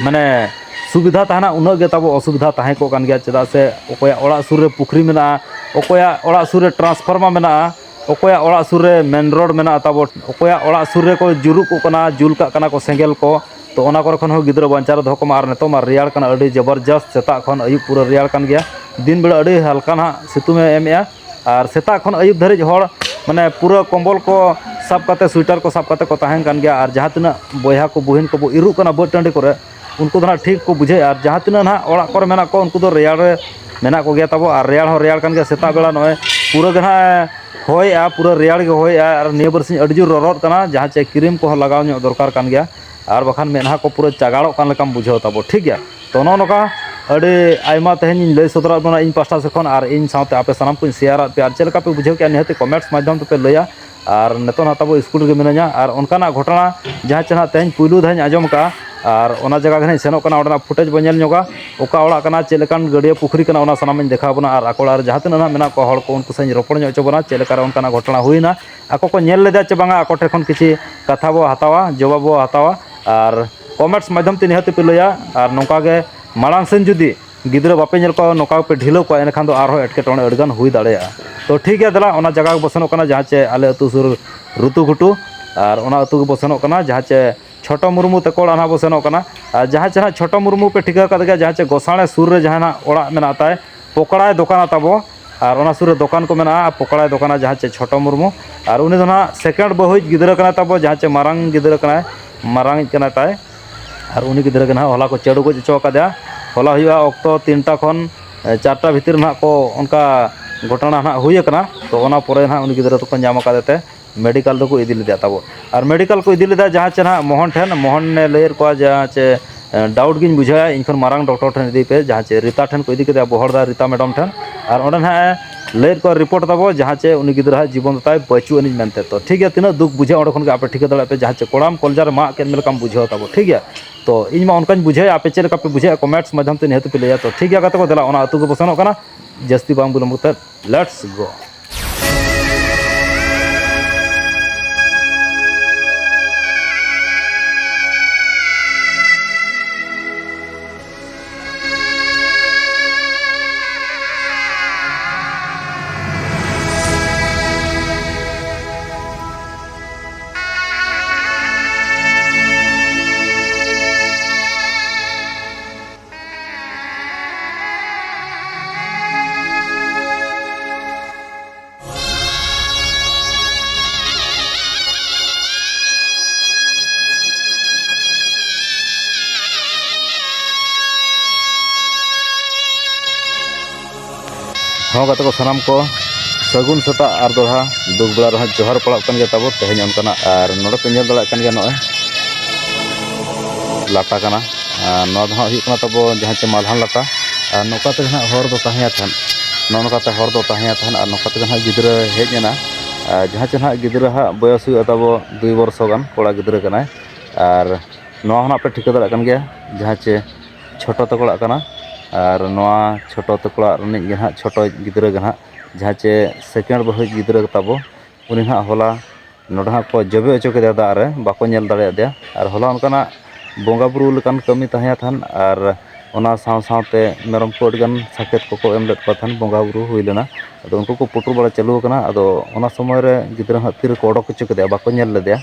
ᱢᱟᱱᱮ ᱥᱩᱵᱤᱫᱷᱟ ᱛᱟᱦᱮᱱᱟ, ᱩᱱᱟᱹᱜ ᱜᱮ ᱛᱟᱵᱚ ᱚᱥᱩᱵᱤᱫᱷᱟ ᱛᱟᱦᱮᱸ ᱠᱚᱜ ᱠᱟᱱ ᱜᱮᱭᱟ᱾ ᱪᱮᱫᱟᱜ ᱥᱮ ᱚᱠᱚᱭᱟᱜ ᱚᱲᱟᱜ ᱥᱩᱨ ᱨᱮ ᱯᱩᱠᱷᱨᱤ ᱢᱮᱱᱟᱜᱼᱟ, ᱚᱠᱚᱭᱟᱜ ᱚᱲᱟᱜ ᱥᱩᱨ ᱨᱮ ᱴᱨᱟᱱᱥᱯᱷᱟᱨᱢᱟᱨ ᱢᱮᱱᱟᱜᱼᱟ, ᱚᱠᱚᱭᱟᱜ ᱚᱲᱟᱜ ᱥᱩᱨ ᱨᱮ ᱢᱮᱱ ᱨᱳᱰ ᱢᱮᱱᱟᱜᱼᱟ ᱛᱟᱵᱚ, ᱚᱠᱚᱭᱟᱜ ᱚᱲᱟᱜ ᱥᱩᱨ ᱨᱮᱠᱚ ᱡᱩᱨᱩᱜ ᱠᱚᱜ ᱠᱟᱱᱟ, ᱡᱩᱞ ᱠᱟᱜ ᱠᱟᱱᱟ ᱠᱚ ᱥᱮᱸᱜᱮᱞ ᱠᱚ, ᱛᱚ ᱚᱱᱟ ᱠᱚᱨᱮ ᱠᱷᱚᱱ ᱦᱚᱸ ᱜᱤᱫᱽᱨᱟᱹ ᱵᱟᱧᱪᱟᱣ ᱨᱮ ᱫᱚᱦᱚ ᱠᱚᱢᱟ᱾ ᱟᱨ ᱱᱤᱛᱚᱜ ᱢᱟ ᱨᱮᱭᱟᱲ ᱠᱟᱱᱟ, ᱟᱹᱰᱤ ᱡᱚᱵᱚᱨᱡᱚᱥᱛ ᱥᱮᱛᱟᱜ ᱠᱷᱚᱱ ᱟᱹᱭᱩᱵ ᱯᱩᱨᱟᱹ ᱨᱮᱭᱟᱲ ᱠᱟᱱ ᱜᱮᱭᱟ᱾ ᱫᱤᱱ ᱵᱮᱲᱟ ᱟᱹᱰᱤ ᱦᱟᱞᱠᱟ ᱱᱟᱦᱟᱜ ᱥᱤᱛᱩᱝ ᱮ ᱮᱢᱮᱜᱼᱟ, ᱟᱨ ᱥᱮᱛᱟᱜ ᱠᱷᱚᱱ ᱟᱹᱭᱩᱵ ᱫᱷᱟᱹᱨᱤᱡ ᱦᱚᱲ ᱢᱟᱱᱮ ᱯᱩᱨᱟᱹ ᱠᱚᱢᱵᱚᱞ ᱠᱚ ᱥᱟᱵ ᱠᱟᱛᱮ, ᱥᱩᱭᱮᱴᱟᱨ ᱠᱚ ᱥᱟᱵ ᱠᱟᱛᱮ ᱠᱚ ᱛᱟᱦᱮᱱ ᱠᱟᱱ ᱜᱮᱭᱟ᱾ ᱟᱨ ᱡᱟᱦᱟᱸ ᱛᱤᱱᱟᱹᱜ ᱵᱚᱭᱦᱟ ᱠᱚ ᱵᱩᱦᱤᱱ ᱠᱚᱵᱚ ᱤᱨᱩᱜ ᱠᱟᱱᱟ ᱵᱟᱹᱫᱽ ᱴᱟᱺᱰᱤ ᱠᱚᱨᱮ, ᱩᱱᱠᱩ ᱫᱚ ᱱᱟᱦᱟᱜ ᱴᱷᱤᱠ ᱠᱚ ᱵᱩᱡᱷᱟᱹᱣᱮᱫᱼᱟ᱾ ᱟᱨ ᱡᱟᱦᱟᱸ ᱛᱤᱱᱟᱹᱜ ᱱᱟᱦᱟᱜ ᱚᱲᱟᱜ ᱠᱚᱨᱮ ᱢᱮᱱᱟᱜ ᱠᱚᱣᱟ, ᱩᱱᱠᱩ ᱫᱚ ᱨᱮᱭᱟᱲ ᱨᱮ ᱢᱮᱱᱟᱜ ᱠᱚᱜᱮᱭᱟ ᱛᱟᱵᱚ᱾ ᱟᱨ ᱨᱮᱭᱟᱲ ᱦᱚᱸ ᱨᱮᱭᱟᱲ ᱠᱟᱱ ᱜᱮᱭᱟ, ᱥᱮᱛᱟᱜ ᱵᱮᱲᱟ ᱱᱚᱜᱼᱚᱭ ᱯᱩᱨᱟᱹ ᱜᱮ ᱱᱟᱦᱟᱜ ᱦᱚᱭᱮᱜᱼᱟ, ᱯᱩᱨᱟᱹ ᱨᱮᱭᱟᱲ ᱜᱮ ᱦᱚᱭᱮᱜᱼᱟ᱾ ᱟᱨ ᱱᱤᱭᱟᱹ ᱵᱟᱨᱥᱤᱧ ᱟᱹᱰᱤ ᱡᱳᱨ ᱨᱚᱨᱚᱫ ᱠᱟᱱᱟ, ᱡᱟᱦᱟᱸ ᱪᱮ ᱠᱨᱤᱢ ᱠᱚᱦᱚᱸ ᱞᱟᱜᱟᱣ ᱧᱚᱜ ᱫᱚᱨᱠᱟᱨ ᱠᱟᱱ ᱜᱮᱭᱟ, ᱟᱨ ᱵᱟᱠᱷᱟᱱ ᱢᱮᱫᱦᱟ ᱠᱚ ᱯᱩᱨᱟᱹ ᱪᱟᱜᱟᱲᱚᱜ ᱠᱟᱱ ᱞᱮᱠᱟᱢ ᱵᱩᱡᱷᱟᱹᱣ ᱛᱟᱵᱚ, ᱴᱷᱤᱠ ᱜᱮᱭᱟ᱾ ᱛᱚ ᱱᱚᱜᱼᱚ ᱱᱚᱝᱠᱟ ᱟᱹᱰᱤ ᱟᱭᱢᱟ ᱛᱮᱦᱮᱧ ᱤᱧ ᱞᱟᱹᱭ ᱥᱚᱫᱚᱨᱟᱫ ᱵᱚᱱᱟ ᱤᱧ ᱯᱟᱥᱴᱟ ᱥᱮᱫ ᱠᱷᱚᱱ, ᱟᱨ ᱤᱧ ᱥᱟᱶᱛᱮ ᱟᱯᱮ ᱥᱟᱱᱟᱢ ᱠᱚᱧ ᱥᱮᱭᱟᱨᱟᱫ ᱯᱮᱭᱟ᱾ ᱟᱨ ᱪᱮᱫ ᱞᱮᱠᱟ ᱯᱮ ᱵᱩᱡᱷᱟᱹᱣ ᱠᱮᱜᱼᱟ, ᱱᱤᱦᱟᱹᱛ ᱠᱚᱢᱮᱱᱴᱥ ᱢᱟᱫᱽᱫᱷᱚᱢ ᱛᱮᱯᱮ ᱞᱟᱹᱭᱟ᱾ ᱟᱨ ᱱᱤᱛᱚᱜ ᱱᱟᱦᱟᱜ ᱛᱟᱵᱚ ᱥᱠᱩᱞ ᱨᱮᱜᱮ ᱢᱤᱱᱟᱹᱧᱟ, ᱟᱨ ᱚᱱᱠᱟᱱᱟᱜ ᱜᱷᱚᱴᱚᱱᱟ ᱡᱟᱦᱟᱸ ᱪᱮ ᱱᱟᱦᱟᱜ ᱛᱮᱦᱮᱧ ᱯᱩᱭᱞᱩ ᱫᱷᱟᱣ ᱤᱧ ᱟᱸᱡᱚᱢ ᱠᱟᱜᱼᱟ, ᱟᱨ ᱚᱱᱟ ᱡᱟᱭᱜᱟ ᱜᱮ ᱱᱟᱦᱟᱜ ᱤᱧ ᱥᱮᱱᱚᱜ ᱠᱟᱱᱟ, ᱚᱸᱰᱮᱱᱟᱜ ᱯᱷᱩᱴᱮᱡᱽ ᱵᱚᱱ ᱧᱮᱞ ᱧᱚᱜᱟ, ᱚᱠᱟ ᱚᱲᱟᱜ ᱠᱟᱱᱟ, ᱪᱮᱫ ᱞᱮᱠᱟᱱ ᱜᱟᱹᱰᱭᱟᱹ ᱯᱩᱠᱷᱨᱤ ᱠᱟᱱᱟ, ᱚᱱᱟ ᱥᱟᱱᱟᱢ ᱤᱧ ᱫᱮᱠᱷᱟᱣ ᱵᱚᱱᱟ᱾ ᱟᱨ ᱟᱠᱚ ᱚᱲᱟᱜ ᱨᱮ ᱡᱟᱦᱟᱸ ᱛᱤᱱᱟᱹᱜ ᱱᱟᱦᱟᱜ ᱢᱮᱱᱟᱜ ᱠᱚᱣᱟ ᱦᱚᱲ ᱠᱚ, ᱩᱱᱠᱩ ᱥᱟᱶ ᱤᱧ ᱨᱚᱯᱚᱲ ᱧᱚᱜ ᱦᱚᱪᱚ ᱵᱚᱱᱟ, ᱪᱮᱫ ᱞᱮᱠᱟᱨᱮ ᱚᱱᱠᱟᱱᱟᱜ ᱜᱷᱚᱴᱚᱱᱟ ᱦᱩᱭᱱᱟ, ᱟᱠᱚ ᱠᱚ ᱧᱮᱞ ᱞᱮᱫᱟ ᱪᱮ ᱵᱟᱝᱟ, ᱟᱠᱚ ᱴᱷᱮᱱ ᱠᱷᱚᱱ ᱠᱤᱪᱷᱤ ᱠᱟᱛᱷᱟ ᱵᱚ ᱦᱟᱛᱟᱣᱟ, ᱡᱚᱵᱟᱵ ᱵᱚ ᱦᱟᱛᱟᱣᱟ᱾ ᱟᱨ ᱠᱚᱢᱮᱱᱴᱥ ᱢᱟᱫᱽᱫᱷᱚᱢ ᱛᱮ ᱱᱤᱦᱟᱹᱛ ᱯᱮ ᱞᱟᱹᱭᱟ᱾ ᱟᱨ ᱱᱚᱝᱠᱟ ᱜᱮ ᱢᱟᱲᱟᱝ ᱥᱮᱱ ᱡᱩᱫᱤ ᱜᱤᱫᱽᱨᱟᱹ ᱵᱟᱯᱮ ᱧᱮᱞ ᱠᱚᱣᱟ, ᱱᱚᱝᱠᱟ ᱯᱮ ᱰᱷᱤᱞᱟᱹᱣ ᱠᱚᱣᱟ, ᱮᱱᱠᱷᱟᱱ ᱫᱚ ᱟᱨᱦᱚᱸ ᱮᱴᱠᱮᱴᱚᱬᱮ ᱟᱹᱰᱤᱜᱟᱱ ᱦᱩᱭ ᱫᱟᱲᱮᱭᱟᱜᱼᱟ᱾ ᱛᱚ ᱴᱷᱤᱠ ᱜᱮᱭᱟ, ᱫᱮᱞᱟ ᱚᱱᱟ ᱡᱟᱭᱜᱟ ᱜᱮᱵᱚ ᱥᱮᱱᱚᱜ ᱠᱟᱱᱟ, ᱡᱟᱦᱟᱸ ᱪᱮ ᱟᱞᱮ ᱟᱹᱛᱩ ᱥᱩᱨ ᱨᱩᱛᱩ ᱜᱷᱩᱴᱩ, ᱟᱨ ᱚᱱᱟ ᱟᱹᱛᱩ ᱜᱮᱵᱚ ᱥᱮᱱᱚᱜ ᱠᱟᱱᱟ, ᱡᱟᱦᱟᱸ ᱪᱮ ᱪᱷᱳᱴᱳ ᱢᱩᱨᱢᱩ ᱛᱟᱠᱚ ᱚᱲᱟᱜ ᱱᱟᱦᱟᱜ ᱵᱚ ᱥᱮᱱᱚᱜ ᱠᱟᱱᱟ᱾ ᱟᱨ ᱡᱟᱦᱟᱸ ᱪᱮ ᱱᱟᱦᱟᱜ ᱪᱷᱳᱴᱳ ᱢᱩᱨᱢᱩ ᱯᱮ ᱴᱷᱤᱠᱟᱹ ᱟᱠᱟᱫ ᱜᱮᱭᱟ, ᱡᱟᱦᱟᱸ ᱪᱮ ᱜᱚᱥᱟᱬᱮ ᱥᱩᱨ ᱨᱮ ᱡᱟᱦᱟᱸ ᱱᱟᱦᱟᱜ ᱚᱲᱟᱜ ᱢᱮᱱᱟᱜ ᱛᱟᱭ, ᱯᱚᱠᱚᱲᱟᱭ ᱫᱚᱠᱟᱱᱟ ᱛᱟᱵᱚ, ᱟᱨ ᱚᱱᱟ ᱥᱩᱨ ᱨᱮ ᱫᱚᱠᱟᱱ ᱠᱚ ᱢᱮᱱᱟᱜᱼᱟ, ᱯᱚᱠᱚᱲᱟᱭ ᱫᱚᱠᱟᱱᱟ ᱡᱟᱦᱟᱸ ᱪᱮ ᱪᱷᱳᱴᱳ ᱢᱩᱨᱢᱩ᱾ ᱟᱨ ᱩᱱᱤ ᱫᱚ ᱱᱟᱦᱟᱜ ᱥᱮᱠᱮᱱᱰ ᱵᱟᱹᱦᱩᱭᱤᱡ ᱜᱤᱫᱽᱨᱟᱹ ᱠᱟᱱᱟᱭ ᱛᱟᱵᱚ, ᱡᱟᱦᱟᱸ ᱪᱮ ᱢᱟᱨᱟᱝ ᱜᱤᱫᱽᱨᱟᱹ ᱠᱟᱱᱟᱭ, ᱢᱟᱨᱟᱝᱤᱡ ᱠᱟᱱᱟᱭ ᱛᱟᱭ᱾ ᱟᱨ ᱩᱱᱤ ᱜᱤᱫᱽᱨᱟᱹ ᱜᱮ ᱱᱟᱦᱟᱜ ᱦᱚᱞᱟ ᱠᱚ ᱪᱟᱹᱰᱩ ᱜᱚᱡ ᱦᱚᱪᱚ ᱟᱠᱟᱫᱮᱭᱟ᱾ ᱦᱚᱞᱟ ᱦᱩᱭᱩᱜᱼᱟ ᱚᱠᱛᱚ ᱛᱤᱱᱴᱟ ᱠᱷᱚᱱ, ᱮ, ᱪᱟᱨᱴᱟ ᱵᱷᱤᱛᱤᱨ ᱱᱟᱦᱟᱜ ᱠᱚ ᱚᱱᱠᱟ ᱜᱷᱚᱴᱚᱱᱟ ᱱᱟᱦᱟᱜ ᱦᱩᱭ ᱟᱠᱟᱱᱟ᱾ ᱛᱚ ᱚᱱᱟ ᱯᱚᱨᱮ ᱱᱟᱦᱟᱜ ᱩᱱᱤ ᱜᱤᱫᱽᱨᱟᱹ ᱫᱚᱠᱚ ᱧᱟᱢ ᱟᱠᱟᱫᱮ ᱛᱮ ᱢᱮᱰᱤᱠᱟᱞ ᱫᱚᱠᱚ ᱤᱫᱤ ᱞᱮᱫᱮᱭᱟ ᱛᱟᱵᱚ᱾ ᱟᱨ ᱢᱮᱰᱤᱠᱟᱞ ᱠᱚ ᱤᱫᱤ ᱞᱮᱫᱟ ᱡᱟᱦᱟᱸ ᱪᱮ ᱱᱟᱦᱟᱜ ᱢᱳᱦᱚᱱ ᱴᱷᱮᱱ, ᱢᱳᱦᱚᱱᱮ ᱞᱟᱹᱭᱮᱫ ᱠᱚᱣᱟ ᱡᱟᱦᱟᱸ ᱪᱮ, ᱮ, ᱰᱟᱣᱩᱴ ᱜᱤᱧ ᱵᱩᱡᱷᱟᱹᱣᱟ, ᱤᱧ ᱠᱷᱚᱱ ᱢᱟᱨᱟᱝ ᱰᱚᱠᱴᱚᱨ ᱴᱷᱮᱱ ᱤᱫᱤ ᱯᱮ, ᱡᱟᱦᱟᱸ ᱪᱮ ᱨᱤᱛᱟ ᱴᱷᱮᱱ ᱠᱚ ᱤᱫᱤ ᱠᱮᱫᱮᱭᱟ ᱵᱚᱦᱚᱲᱫᱟ ᱨᱤᱛᱟ ᱢᱮᱰᱟᱢ ᱴᱷᱮᱱ᱾ ᱟᱨ ᱚᱸᱰᱮ ᱱᱟᱦᱟᱜ ᱮ ᱞᱟᱹᱭᱮᱫ ᱠᱚᱣᱟ ᱨᱤᱯᱳᱨᱴ ᱛᱟᱵᱚ ᱡᱟᱦᱟᱸ ᱪᱮ ᱩᱱᱤ ᱜᱤᱫᱽᱨᱟᱹ ᱦᱟᱜ ᱡᱤᱵᱚᱱ ᱛᱟᱭ ᱵᱟᱹᱪᱩᱜ ᱟᱹᱱᱤᱡ ᱢᱮᱱᱛᱮ᱾ ᱛᱚ ᱴᱷᱤᱠ ᱜᱮᱭᱟ, ᱛᱤᱱᱟᱹᱜ ᱫᱩᱠ ᱵᱩᱡᱷᱟᱹᱜᱼᱟ ᱚᱸᱰᱮ ᱠᱷᱚᱱ ᱜᱮ ᱟᱯᱮ ᱴᱷᱤᱠᱟᱹ ᱫᱟᱲᱮᱭᱟᱜ ᱯᱮ, ᱡᱟᱦᱟᱸ ᱪᱮ ᱠᱚᱲᱟᱢ ᱠᱚᱞᱡᱟ ᱨᱮ ᱢᱟᱜ ᱠᱮᱫ ᱢᱮ ᱞᱮᱠᱟᱢ ᱵᱩᱡᱷᱟᱹᱣ ᱛᱟᱵᱚ, ᱴᱷᱤᱠ ᱜᱮᱭᱟ᱾ ᱛᱚ ᱤᱧ ᱢᱟ ᱚᱱᱠᱟᱧ ᱵᱩᱡᱷᱟᱹᱣᱮᱫ, ᱟᱯᱮ ᱪᱮᱫ ᱞᱮᱠᱟ ᱯᱮ ᱵᱩᱡᱷᱟᱹᱣᱮᱫᱼᱟ, ᱠᱚᱢᱮᱱᱴᱥ ᱢᱟᱫᱽᱫᱷᱚᱢ ᱛᱮ ᱱᱤᱦᱟᱹᱛ ᱯᱮ ᱞᱟᱹᱭᱟ᱾ ᱛᱚ ᱴᱷᱤᱠ ᱜᱮᱭᱟ ᱜᱟᱛᱮ ᱠᱚ, ᱫᱮᱞᱟ ᱚᱱᱟ ᱟᱹᱛᱩ ᱜᱮᱵᱚ ᱥᱮᱱᱚᱜ ᱠᱟᱱᱟ, ᱡᱟᱹᱥᱛᱤ ᱵᱟᱝ ᱵᱤᱞᱚᱢ ᱠᱟᱛᱮ let's go᱾ ᱦᱚᱸ ᱜᱟᱛᱮ ᱠᱚ ᱥᱟᱱᱟᱢ ᱠᱚ, ᱥᱟᱹᱜᱩᱱ ᱥᱮᱛᱟᱜ ᱟᱨ ᱫᱚᱦᱲᱟ ᱫᱩᱠ ᱵᱮᱲᱟ ᱨᱮᱦᱚᱸ ᱡᱚᱦᱟᱨ ᱯᱟᱲᱟᱜ ᱠᱟᱱ ᱜᱮᱭᱟ ᱛᱟᱵᱚ ᱛᱮᱦᱮᱧ ᱚᱱᱠᱟᱱᱟᱜ᱾ ᱟᱨ ᱱᱚᱰᱮ ᱯᱮ ᱧᱮᱞ ᱫᱟᱲᱮᱭᱟᱜ ᱠᱟᱱ ᱜᱮᱭᱟ, ᱱᱚᱜᱼᱚᱭ ᱞᱟᱴᱟ ᱠᱟᱱᱟ᱾ ᱟᱨ ᱱᱚᱣᱟ ᱫᱚ ᱦᱟᱸᱜ ᱦᱩᱭᱩᱜ ᱠᱟᱱᱟ ᱛᱟᱵᱚ ᱡᱟᱦᱟᱸ ᱪᱮ ᱢᱟᱞᱦᱟᱱ ᱞᱟᱴᱟ᱾ ᱟᱨ ᱱᱚᱝᱠᱟ ᱛᱮᱜᱮ ᱦᱟᱸᱜ ᱦᱚᱨ ᱫᱚ ᱛᱟᱦᱮᱸᱭᱟ ᱛᱟᱦᱮᱸᱫ, ᱱᱚᱜᱼᱚ ᱱᱚᱝᱠᱟᱛᱮ ᱦᱚᱨ ᱫᱚ ᱛᱟᱦᱮᱸᱭᱟ ᱛᱟᱦᱮᱸᱫ᱾ ᱟᱨ ᱱᱚᱝᱠᱟ ᱛᱮᱜᱮ ᱦᱟᱸᱜ ᱜᱤᱫᱽᱨᱟᱹ ᱦᱮᱡ ᱮᱱᱟ᱾ ᱟᱨ ᱡᱟᱦᱟᱸ ᱪᱮ ᱦᱟᱸᱜ ᱜᱤᱫᱽᱨᱟᱹ ᱦᱟᱸᱜ ᱵᱚᱭᱚᱥ ᱦᱩᱭᱩᱜᱼᱟ ᱛᱟᱵᱚ ᱫᱩᱭ ᱵᱚᱨᱥᱚ ᱜᱟᱱ, ᱠᱚᱲᱟ ᱜᱤᱫᱽᱨᱟᱹ ᱠᱟᱱᱟᱭ᱾ ᱟᱨ ᱱᱚᱣᱟ ᱦᱚᱸ ᱦᱟᱸᱜ ᱯᱮ ᱴᱷᱤᱠᱟᱹ ᱫᱟᱲᱮᱭᱟᱜ ᱠᱟᱱ ᱜᱮᱭᱟ, ᱡᱟᱦᱟᱸ ᱪᱮ ᱪᱷᱳᱴᱳ ᱛᱟᱠᱚ ᱚᱲᱟᱜ ᱠᱟᱱᱟ᱾ ᱟᱨ ᱱᱚᱣᱟ ᱪᱷᱳᱴᱳ ᱛᱟᱠᱚ ᱚᱲᱟᱜ ᱨᱤᱱᱤᱡ ᱜᱮ ᱦᱟᱸᱜ ᱪᱷᱳᱴᱳ ᱜᱤᱫᱽᱨᱟᱹ ᱜᱮ ᱦᱟᱸᱜ, ᱡᱟᱦᱟᱸ ᱪᱮ ᱥᱮᱠᱮᱱᱰ ᱵᱟᱹᱦᱩᱭᱤᱡ ᱜᱤᱫᱽᱨᱟᱹ ᱛᱟᱵᱚ, ᱩᱱᱤ ᱦᱟᱸᱜ ᱦᱚᱞᱟ ᱱᱚᱰᱮ ᱦᱟᱸᱜ ᱠᱚ ᱡᱚᱵᱮ ᱦᱚᱪᱚ ᱠᱮᱫᱮᱭᱟ ᱫᱟᱜ ᱨᱮ, ᱵᱟᱠᱚ ᱧᱮᱞ ᱫᱟᱲᱮᱭᱟᱫᱮᱭᱟ᱾ ᱟᱨ ᱦᱚᱞᱟ ᱚᱱᱠᱟᱱᱟᱜ ᱵᱚᱸᱜᱟ ᱵᱩᱨᱩ ᱞᱮᱠᱟᱱ ᱠᱟᱹᱢᱤ ᱛᱟᱦᱮᱸ ᱛᱟᱦᱮᱸᱱ, ᱟᱨ ᱚᱱᱟ ᱥᱟᱶ ᱥᱟᱶᱛᱮ ᱢᱮᱨᱚᱢ ᱠᱚ ᱟᱹᱰᱤᱜᱟᱱ ᱥᱟᱠᱮᱛ ᱠᱚᱠᱚ ᱮᱢ ᱞᱮᱫ ᱠᱚᱣᱟ ᱛᱟᱦᱮᱸᱱ, ᱵᱚᱸᱜᱟ ᱵᱩᱨᱩ ᱦᱩᱭ ᱞᱮᱱᱟ᱾ ᱟᱫᱚ ᱩᱱᱠᱩ ᱠᱚ ᱯᱩᱴᱩᱨ ᱵᱟᱲᱟ ᱪᱟᱹᱞᱩ ᱟᱠᱟᱱᱟ᱾ ᱟᱫᱚ ᱚᱱᱟ ᱥᱚᱢᱚᱭ ᱨᱮ ᱜᱤᱫᱽᱨᱟᱹ ᱦᱟᱸᱜ ᱛᱤ ᱨᱮᱠᱚ ᱚᱰᱚᱠ ᱦᱚᱪᱚ ᱠᱮᱫᱮᱭᱟ, ᱵᱟᱠᱚ ᱧᱮᱞ ᱞᱮᱫᱮᱭᱟ᱾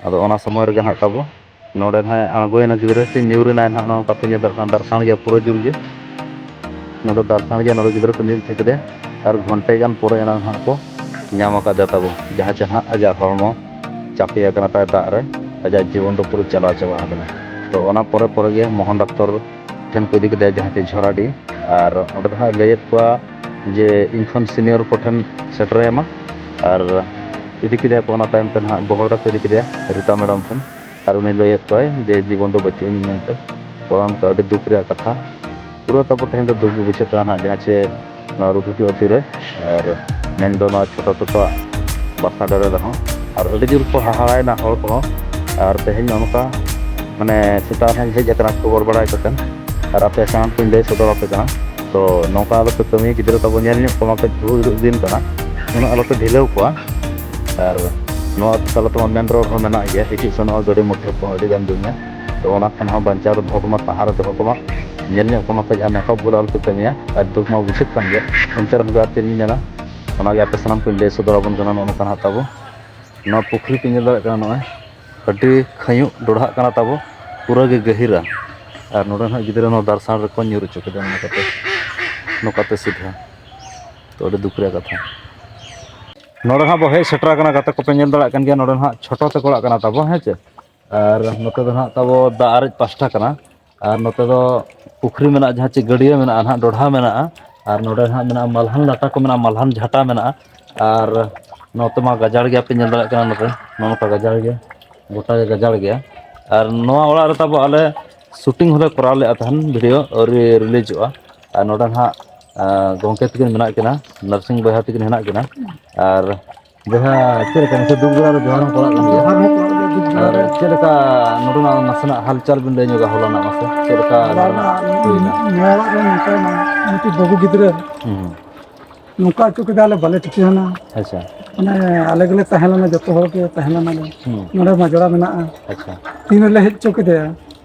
ᱟᱫᱚ ᱚᱱᱟ ᱥᱚᱢᱚᱭ ᱨᱮᱜᱮ ᱦᱟᱸᱜ ᱛᱟᱵᱚ ᱱᱚᱰᱮ ᱦᱟᱸᱜ ᱟᱬᱜᱚᱭᱮᱱᱟ ᱜᱤᱫᱽᱨᱟᱹ, ᱥᱮ ᱧᱩᱨ ᱮᱱᱟᱭ ᱦᱟᱸᱜ, ᱱᱚᱜᱼᱚ ᱱᱚᱝᱠᱟ ᱯᱮ ᱧᱮᱞ ᱫᱟᱲᱮᱭᱟᱜ ᱠᱟᱱᱟ, ᱫᱟᱨᱥᱟᱲ ᱜᱮᱭᱟ ᱯᱩᱨᱟᱹ ᱡᱳᱨ ᱜᱮ᱾ ᱱᱚᱰᱮ ᱫᱟᱨᱥᱟᱲ ᱜᱮᱭᱟ, ᱱᱚᱰᱮ ᱜᱤᱫᱽᱨᱟᱹ ᱠᱚ ᱧᱩᱨ ᱦᱚᱪᱚ ᱠᱮᱫᱮᱭᱟ᱾ ᱟᱨ ᱜᱷᱚᱱᱴᱮ ᱜᱟᱱ ᱯᱚᱨᱮ ᱮᱱᱟᱝ ᱦᱟᱸᱜ ᱠᱚ ᱧᱟᱢ ᱟᱠᱟᱫᱮ ᱛᱟᱵᱚ, ᱡᱟᱦᱟᱸ ᱪᱮ ᱦᱟᱸᱜ ᱟᱡᱟᱜ ᱦᱚᱲᱢᱚ ᱪᱟᱯᱮ ᱟᱠᱟᱱᱟ ᱛᱟᱭ ᱫᱟᱜ ᱨᱮ, ᱟᱡᱟᱜ ᱡᱤᱵᱚᱱ ᱫᱚ ᱯᱩᱨᱟᱹ ᱪᱟᱞᱟᱣ ᱪᱟᱵᱟ ᱟᱠᱟᱱᱟ᱾ ᱛᱚ ᱚᱱᱟ ᱯᱚᱨᱮ ᱯᱚᱨᱮ ᱜᱮ ᱢᱳᱦᱚᱱ ᱰᱟᱠᱛᱚᱨ ᱴᱷᱮᱱ ᱠᱚ ᱤᱫᱤ ᱠᱮᱫᱮᱭᱟ, ᱡᱟᱦᱟᱸ ᱪᱮ ᱡᱷᱚᱨᱟᱰᱤ᱾ ᱟᱨ ᱚᱸᱰᱮ ᱫᱚ ᱦᱟᱸᱜ ᱞᱟᱹᱭᱮᱫ ᱠᱚᱣᱟ ᱡᱮ ᱤᱧ ᱠᱷᱚᱱ ᱥᱤᱱᱤᱭᱚᱨ ᱠᱚᱴᱷᱮᱱ ᱥᱮᱴᱮᱨᱮᱢᱟ, ᱟᱨ ᱤᱫᱤ ᱠᱮᱫᱮᱭᱟ ᱠᱚ᱾ ᱚᱱᱟ ᱛᱟᱭᱚᱢ ᱛᱮ ᱦᱟᱸᱜ ᱜᱚᱦᱚᱲ ᱠᱟᱛᱮ ᱤᱫᱤ ᱠᱮᱫᱮᱭᱟ ᱨᱤᱛᱟ ᱢᱮᱰᱟᱢ ᱴᱷᱮᱱ, ᱟᱨ ᱩᱱᱤ ᱞᱟᱹᱭᱮᱫ ᱠᱚᱣᱟᱭ ᱡᱮ ᱡᱤᱵᱚᱱ ᱫᱚ ᱵᱟᱹᱪᱩᱜ ᱤᱧ ᱢᱮᱱᱛᱮ᱾ ᱛᱚ ᱚᱱᱠᱟ ᱟᱹᱰᱤ ᱫᱩᱠ ᱨᱮᱭᱟᱜ ᱠᱟᱛᱷᱟ᱾ ᱯᱩᱨᱟᱹ ᱛᱟᱵᱚ ᱛᱮᱦᱮᱧ ᱫᱚ ᱫᱩᱠ ᱜᱮ ᱵᱩᱡᱷᱟᱹᱜ ᱠᱟᱱᱟ ᱦᱟᱸᱜ, ᱡᱟᱦᱟᱸ ᱪᱮ ᱱᱚᱣᱟ ᱨᱩᱜᱤ ᱠᱚ ᱟᱹᱛᱩ ᱨᱮ, ᱟᱨ ᱢᱮᱱᱫᱚ ᱱᱚᱣᱟ ᱪᱷᱳᱴᱳ ᱛᱟᱠᱚᱣᱟᱜ ᱵᱟᱥᱟ ᱰᱟᱹᱨ ᱨᱮᱦᱚᱸ᱾ ᱟᱨ ᱟᱹᱰᱤ ᱡᱳᱨ ᱠᱚ ᱦᱟᱦᱟᱲᱟᱭᱮᱱᱟ ᱦᱚᱲ ᱠᱚᱦᱚᱸ᱾ ᱟᱨ ᱛᱮᱦᱮᱧ ᱱᱚᱜᱼᱚ ᱱᱚᱝᱠᱟ ᱢᱟᱱᱮ ᱥᱮᱛᱟᱜ ᱨᱮᱦᱚᱸᱧ ᱦᱮᱡ ᱟᱠᱟᱱᱟ ᱠᱷᱚᱵᱚᱨ ᱵᱟᱲᱟᱭ ᱠᱟᱛᱮ, ᱟᱨ ᱟᱯᱮ ᱥᱟᱱᱟᱢ ᱠᱚᱧ ᱞᱟᱹᱭ ᱥᱚᱫᱚᱨ ᱟᱯᱮ ᱠᱟᱱᱟ᱾ ᱛᱚ ᱱᱚᱝᱠᱟ ᱟᱞᱚᱯᱮ ᱠᱟᱹᱢᱤᱭᱟ, ᱜᱤᱫᱽᱨᱟᱹ ᱛᱟᱵᱚ ᱧᱮᱞ ᱧᱚᱜ ᱠᱚᱢᱟ ᱯᱮ, ᱵᱷᱩᱞ ᱦᱤᱡᱩᱜ ᱫᱤᱱ ᱠᱟᱱᱟ, ᱩᱱᱟᱹᱜ ᱟᱞᱚᱯᱮ ᱰᱷᱤᱞᱟᱹᱣ ᱠᱚᱣᱟ᱾ ᱟᱨ ᱱᱚᱣᱟ ᱟᱹᱛᱩ ᱛᱟᱞᱟ ᱛᱮᱢᱟ ᱢᱮᱱ ᱨᱳᱰ ᱦᱚᱸ ᱢᱮᱱᱟᱜ ᱜᱮᱭᱟ, ᱦᱤᱡᱩᱜ ᱥᱮᱱᱚᱜ ᱜᱟᱹᱰᱤ ᱢᱚᱴᱚᱨ ᱠᱚᱦᱚᱸ ᱟᱹᱰᱤ ᱜᱟᱱ ᱫᱩᱨ ᱜᱮᱭᱟ᱾ ᱛᱚ ᱚᱱᱟ ᱠᱷᱚᱱ ᱦᱚᱸ ᱵᱟᱧᱪᱟᱣ ᱨᱮ ᱫᱚᱦᱚ ᱠᱚᱢᱟ, ᱥᱟᱦᱟ ᱨᱮ ᱫᱚᱦᱚ ᱠᱚᱢᱟ, ᱧᱮᱞ ᱧᱚᱜ ᱠᱚᱢᱟ ᱯᱮ, ᱡᱟᱦᱟᱸ ᱱᱚᱝᱠᱟ ᱵᱷᱩᱞ ᱟᱞᱚᱯᱮ ᱠᱟᱹᱢᱤᱭᱟ᱾ ᱟᱨ ᱫᱩᱠ ᱢᱟ ᱵᱩᱡᱷᱟᱹᱜ ᱠᱟᱱ ᱜᱮᱭᱟ, ᱮᱱᱛᱮ ᱨᱮᱦᱚᱸ ᱟᱨ ᱪᱮᱫ ᱤᱧ ᱢᱮᱱᱟ, ᱚᱱᱟᱜᱮ ᱟᱯᱮ ᱥᱟᱱᱟᱢ ᱠᱚᱧ ᱞᱟᱹᱭ ᱥᱚᱫᱚᱨ ᱟᱵᱚᱱ ᱠᱟᱱᱟ᱾ ᱱᱚᱜᱼᱚ ᱱᱚᱝᱠᱟ ᱦᱟᱸᱜ ᱛᱟᱵᱚ ᱱᱚᱣᱟ ᱯᱩᱠᱷᱨᱤ ᱯᱮ ᱧᱮᱞ ᱫᱟᱲᱮᱭᱟᱜ ᱠᱟᱱᱟ, ᱱᱚᱜᱼᱚᱭ ᱟᱹᱰᱤ ᱠᱷᱟᱹᱧᱩᱜ ᱰᱚᱰᱷᱟᱜ ᱠᱟᱱᱟ ᱛᱟᱵᱚ, ᱯᱩᱨᱟᱹ ᱜᱮ ᱜᱟᱹᱦᱤᱨᱟ᱾ ᱟᱨ ᱱᱚᱰᱮ ᱦᱟᱸᱜ ᱜᱤᱫᱽᱨᱟᱹ ᱱᱚᱣᱟ ᱫᱟᱨᱥᱟᱲ ᱨᱮᱠᱚ ᱧᱩᱨ ᱦᱚᱪᱚ ᱠᱮᱫᱟ ᱱᱚᱝᱠᱟᱛᱮ, ᱱᱚᱝᱠᱟᱛᱮ ᱥᱤᱫᱷᱟᱹ᱾ ᱛᱚ ᱟᱹᱰᱤ ᱫᱩᱠ ᱨᱮᱭᱟᱜ ᱠᱟᱛᱷᱟ᱾ ᱱᱚᱰᱮ ᱦᱟᱸᱜ ᱵᱚ ᱦᱮᱡ ᱥᱮᱴᱮᱨ ᱟᱠᱟᱱᱟ, ᱜᱟᱛᱮ ᱠᱚᱯᱮ ᱧᱮᱞ ᱫᱟᱲᱮᱭᱟᱜ ᱠᱟᱱ ᱜᱮᱭᱟ, ᱱᱚᱰᱮ ᱦᱟᱸᱜ ᱪᱷᱳᱴᱳ ᱛᱟᱠᱚ ᱚᱲᱟᱜ ᱠᱟᱱᱟ ᱛᱟᱵᱚ, ᱦᱮᱸ ᱪᱮ? ᱟᱨ ᱱᱚᱛᱮ ᱫᱚ ᱦᱟᱸᱜ ᱛᱟᱵᱚ ᱫᱟᱜ ᱟᱨᱮᱡ ᱯᱟᱥᱴᱟ ᱠᱟᱱᱟ᱾ ᱟᱨ ᱱᱚᱛᱮ ᱫᱚ ᱯᱩᱠᱷᱨᱤ ᱢᱮᱱᱟᱜᱼᱟ, ᱡᱟᱦᱟᱸ ᱪᱮ ᱜᱟᱹᱰᱭᱟᱹ ᱢᱮᱱᱟᱜᱼᱟ, ᱱᱟᱦᱟᱜ ᱰᱚᱰᱷᱟ ᱢᱮᱱᱟᱜᱼᱟ᱾ ᱟᱨ ᱱᱚᱰᱮ ᱱᱟᱦᱟᱜ ᱢᱮᱱᱟᱜᱼᱟ ᱢᱟᱞᱦᱟᱱ ᱞᱟᱴᱟ ᱠᱚ ᱢᱮᱱᱟᱜᱼᱟ, ᱢᱟᱞᱦᱟᱱ ᱡᱷᱟᱴᱟ ᱢᱮᱱᱟᱜᱼᱟ᱾ ᱟᱨ ᱱᱚᱛᱮ ᱢᱟ ᱜᱟᱡᱟᱲ ᱜᱮᱭᱟ, ᱯᱮ ᱧᱮᱞ ᱫᱟᱲᱮᱭᱟᱜ ᱠᱟᱱᱟ, ᱱᱚᱛᱮ ᱱᱚᱜᱼᱚ ᱱᱚᱝᱠᱟ ᱜᱟᱡᱟᱲ ᱜᱮᱭᱟ, ᱜᱚᱴᱟ ᱜᱮ ᱜᱟᱡᱟᱲ ᱜᱮᱭᱟ᱾ ᱟᱨ ᱱᱚᱣᱟ ᱚᱲᱟᱜ ᱨᱮ ᱛᱟᱵᱚ ᱟᱞᱮ ᱥᱩᱴᱤᱝ ᱦᱚᱸᱞᱮ ᱠᱚᱨᱟᱣ ᱞᱮᱫᱼᱟ ᱛᱟᱦᱮᱱ, ᱵᱷᱤᱰᱤᱭᱳ ᱟᱹᱣᱨᱤ ᱨᱤᱞᱤᱡᱚᱜᱼᱟ᱾ ᱟᱨ ᱱᱚᱰᱮ ᱱᱟᱦᱟᱜ, ᱟᱸ, ᱜᱚᱢᱠᱮ ᱛᱟᱹᱠᱤᱱ ᱢᱮᱱᱟᱜ ᱠᱤᱱᱟ, ᱱᱟᱨᱥᱤᱝ ᱵᱚᱭᱦᱟ ᱛᱟᱹᱠᱤᱱ ᱦᱮᱱᱟᱜ ᱠᱤᱱᱟ᱾ ᱟᱨ ᱵᱚᱭᱦᱟ, ᱪᱮᱫ ᱞᱮᱠᱟ ᱱᱟᱥᱮ ᱫᱩᱠ ᱵᱮᱲᱟ ᱨᱮ ᱡᱚᱦᱟᱨ ᱦᱚᱸ ᱯᱟᱲᱟᱜ ᱠᱟᱱ ᱜᱮᱭᱟ? ᱡᱚᱦᱟᱨ ᱦᱚᱸ ᱯᱟᱲᱟᱜ ᱜᱮᱭᱟ, ᱫᱩᱠ ᱵᱮᱲᱟ ᱟᱨ ᱨᱮ᱾ ᱪᱮᱫ ᱞᱮᱠᱟ ᱱᱚᱰᱮᱱᱟᱜ ᱱᱟᱥᱮᱱᱟᱜ ᱦᱟᱞᱪᱟᱞ ᱵᱤᱱ ᱞᱟᱹᱭ ᱧᱚᱜᱟ ᱦᱚᱞᱟᱱᱟᱜ ᱢᱟᱥᱮ? ᱪᱮᱫ ᱞᱮᱠᱟ ᱦᱚᱞᱟᱱᱟᱜ ᱦᱩᱭᱱᱟ? ᱱᱚᱣᱟ ᱚᱲᱟᱜ ᱨᱮ ᱱᱚᱝᱠᱟᱭᱮᱱᱟ, ᱢᱤᱫᱴᱤᱡ ᱵᱟᱹᱵᱩ ᱜᱤᱫᱽᱨᱟᱹ ᱦᱩᱸ᱾ ᱱᱚᱝᱠᱟ ᱦᱚᱪᱚ ᱠᱮᱫᱟ, ᱟᱞᱮ ᱵᱟᱞᱮ ᱴᱷᱤᱠᱟᱹ ᱟᱱᱟ᱾ ᱟᱪᱪᱷᱟ᱾ ᱢᱟᱱᱮ ᱟᱞᱮ ᱜᱮᱞᱮ ᱛᱟᱦᱮᱸ ᱞᱮᱱᱟ, ᱡᱚᱛᱚ ᱦᱚᱲ ᱜᱮ ᱛᱟᱦᱮᱸ ᱞᱮᱱᱟ ᱞᱮ᱾ ᱦᱩᱸ᱾ ᱱᱚᱰᱮ ᱢᱟᱡᱽᱲᱟ ᱢᱮᱱᱟᱜᱼᱟ᱾ ᱟᱪᱪᱷᱟ᱾ ᱛᱤᱱ ᱨᱮᱞᱮ ᱦᱮᱡ ᱦᱚᱪᱚ ᱠᱮᱫᱮᱭᱟ,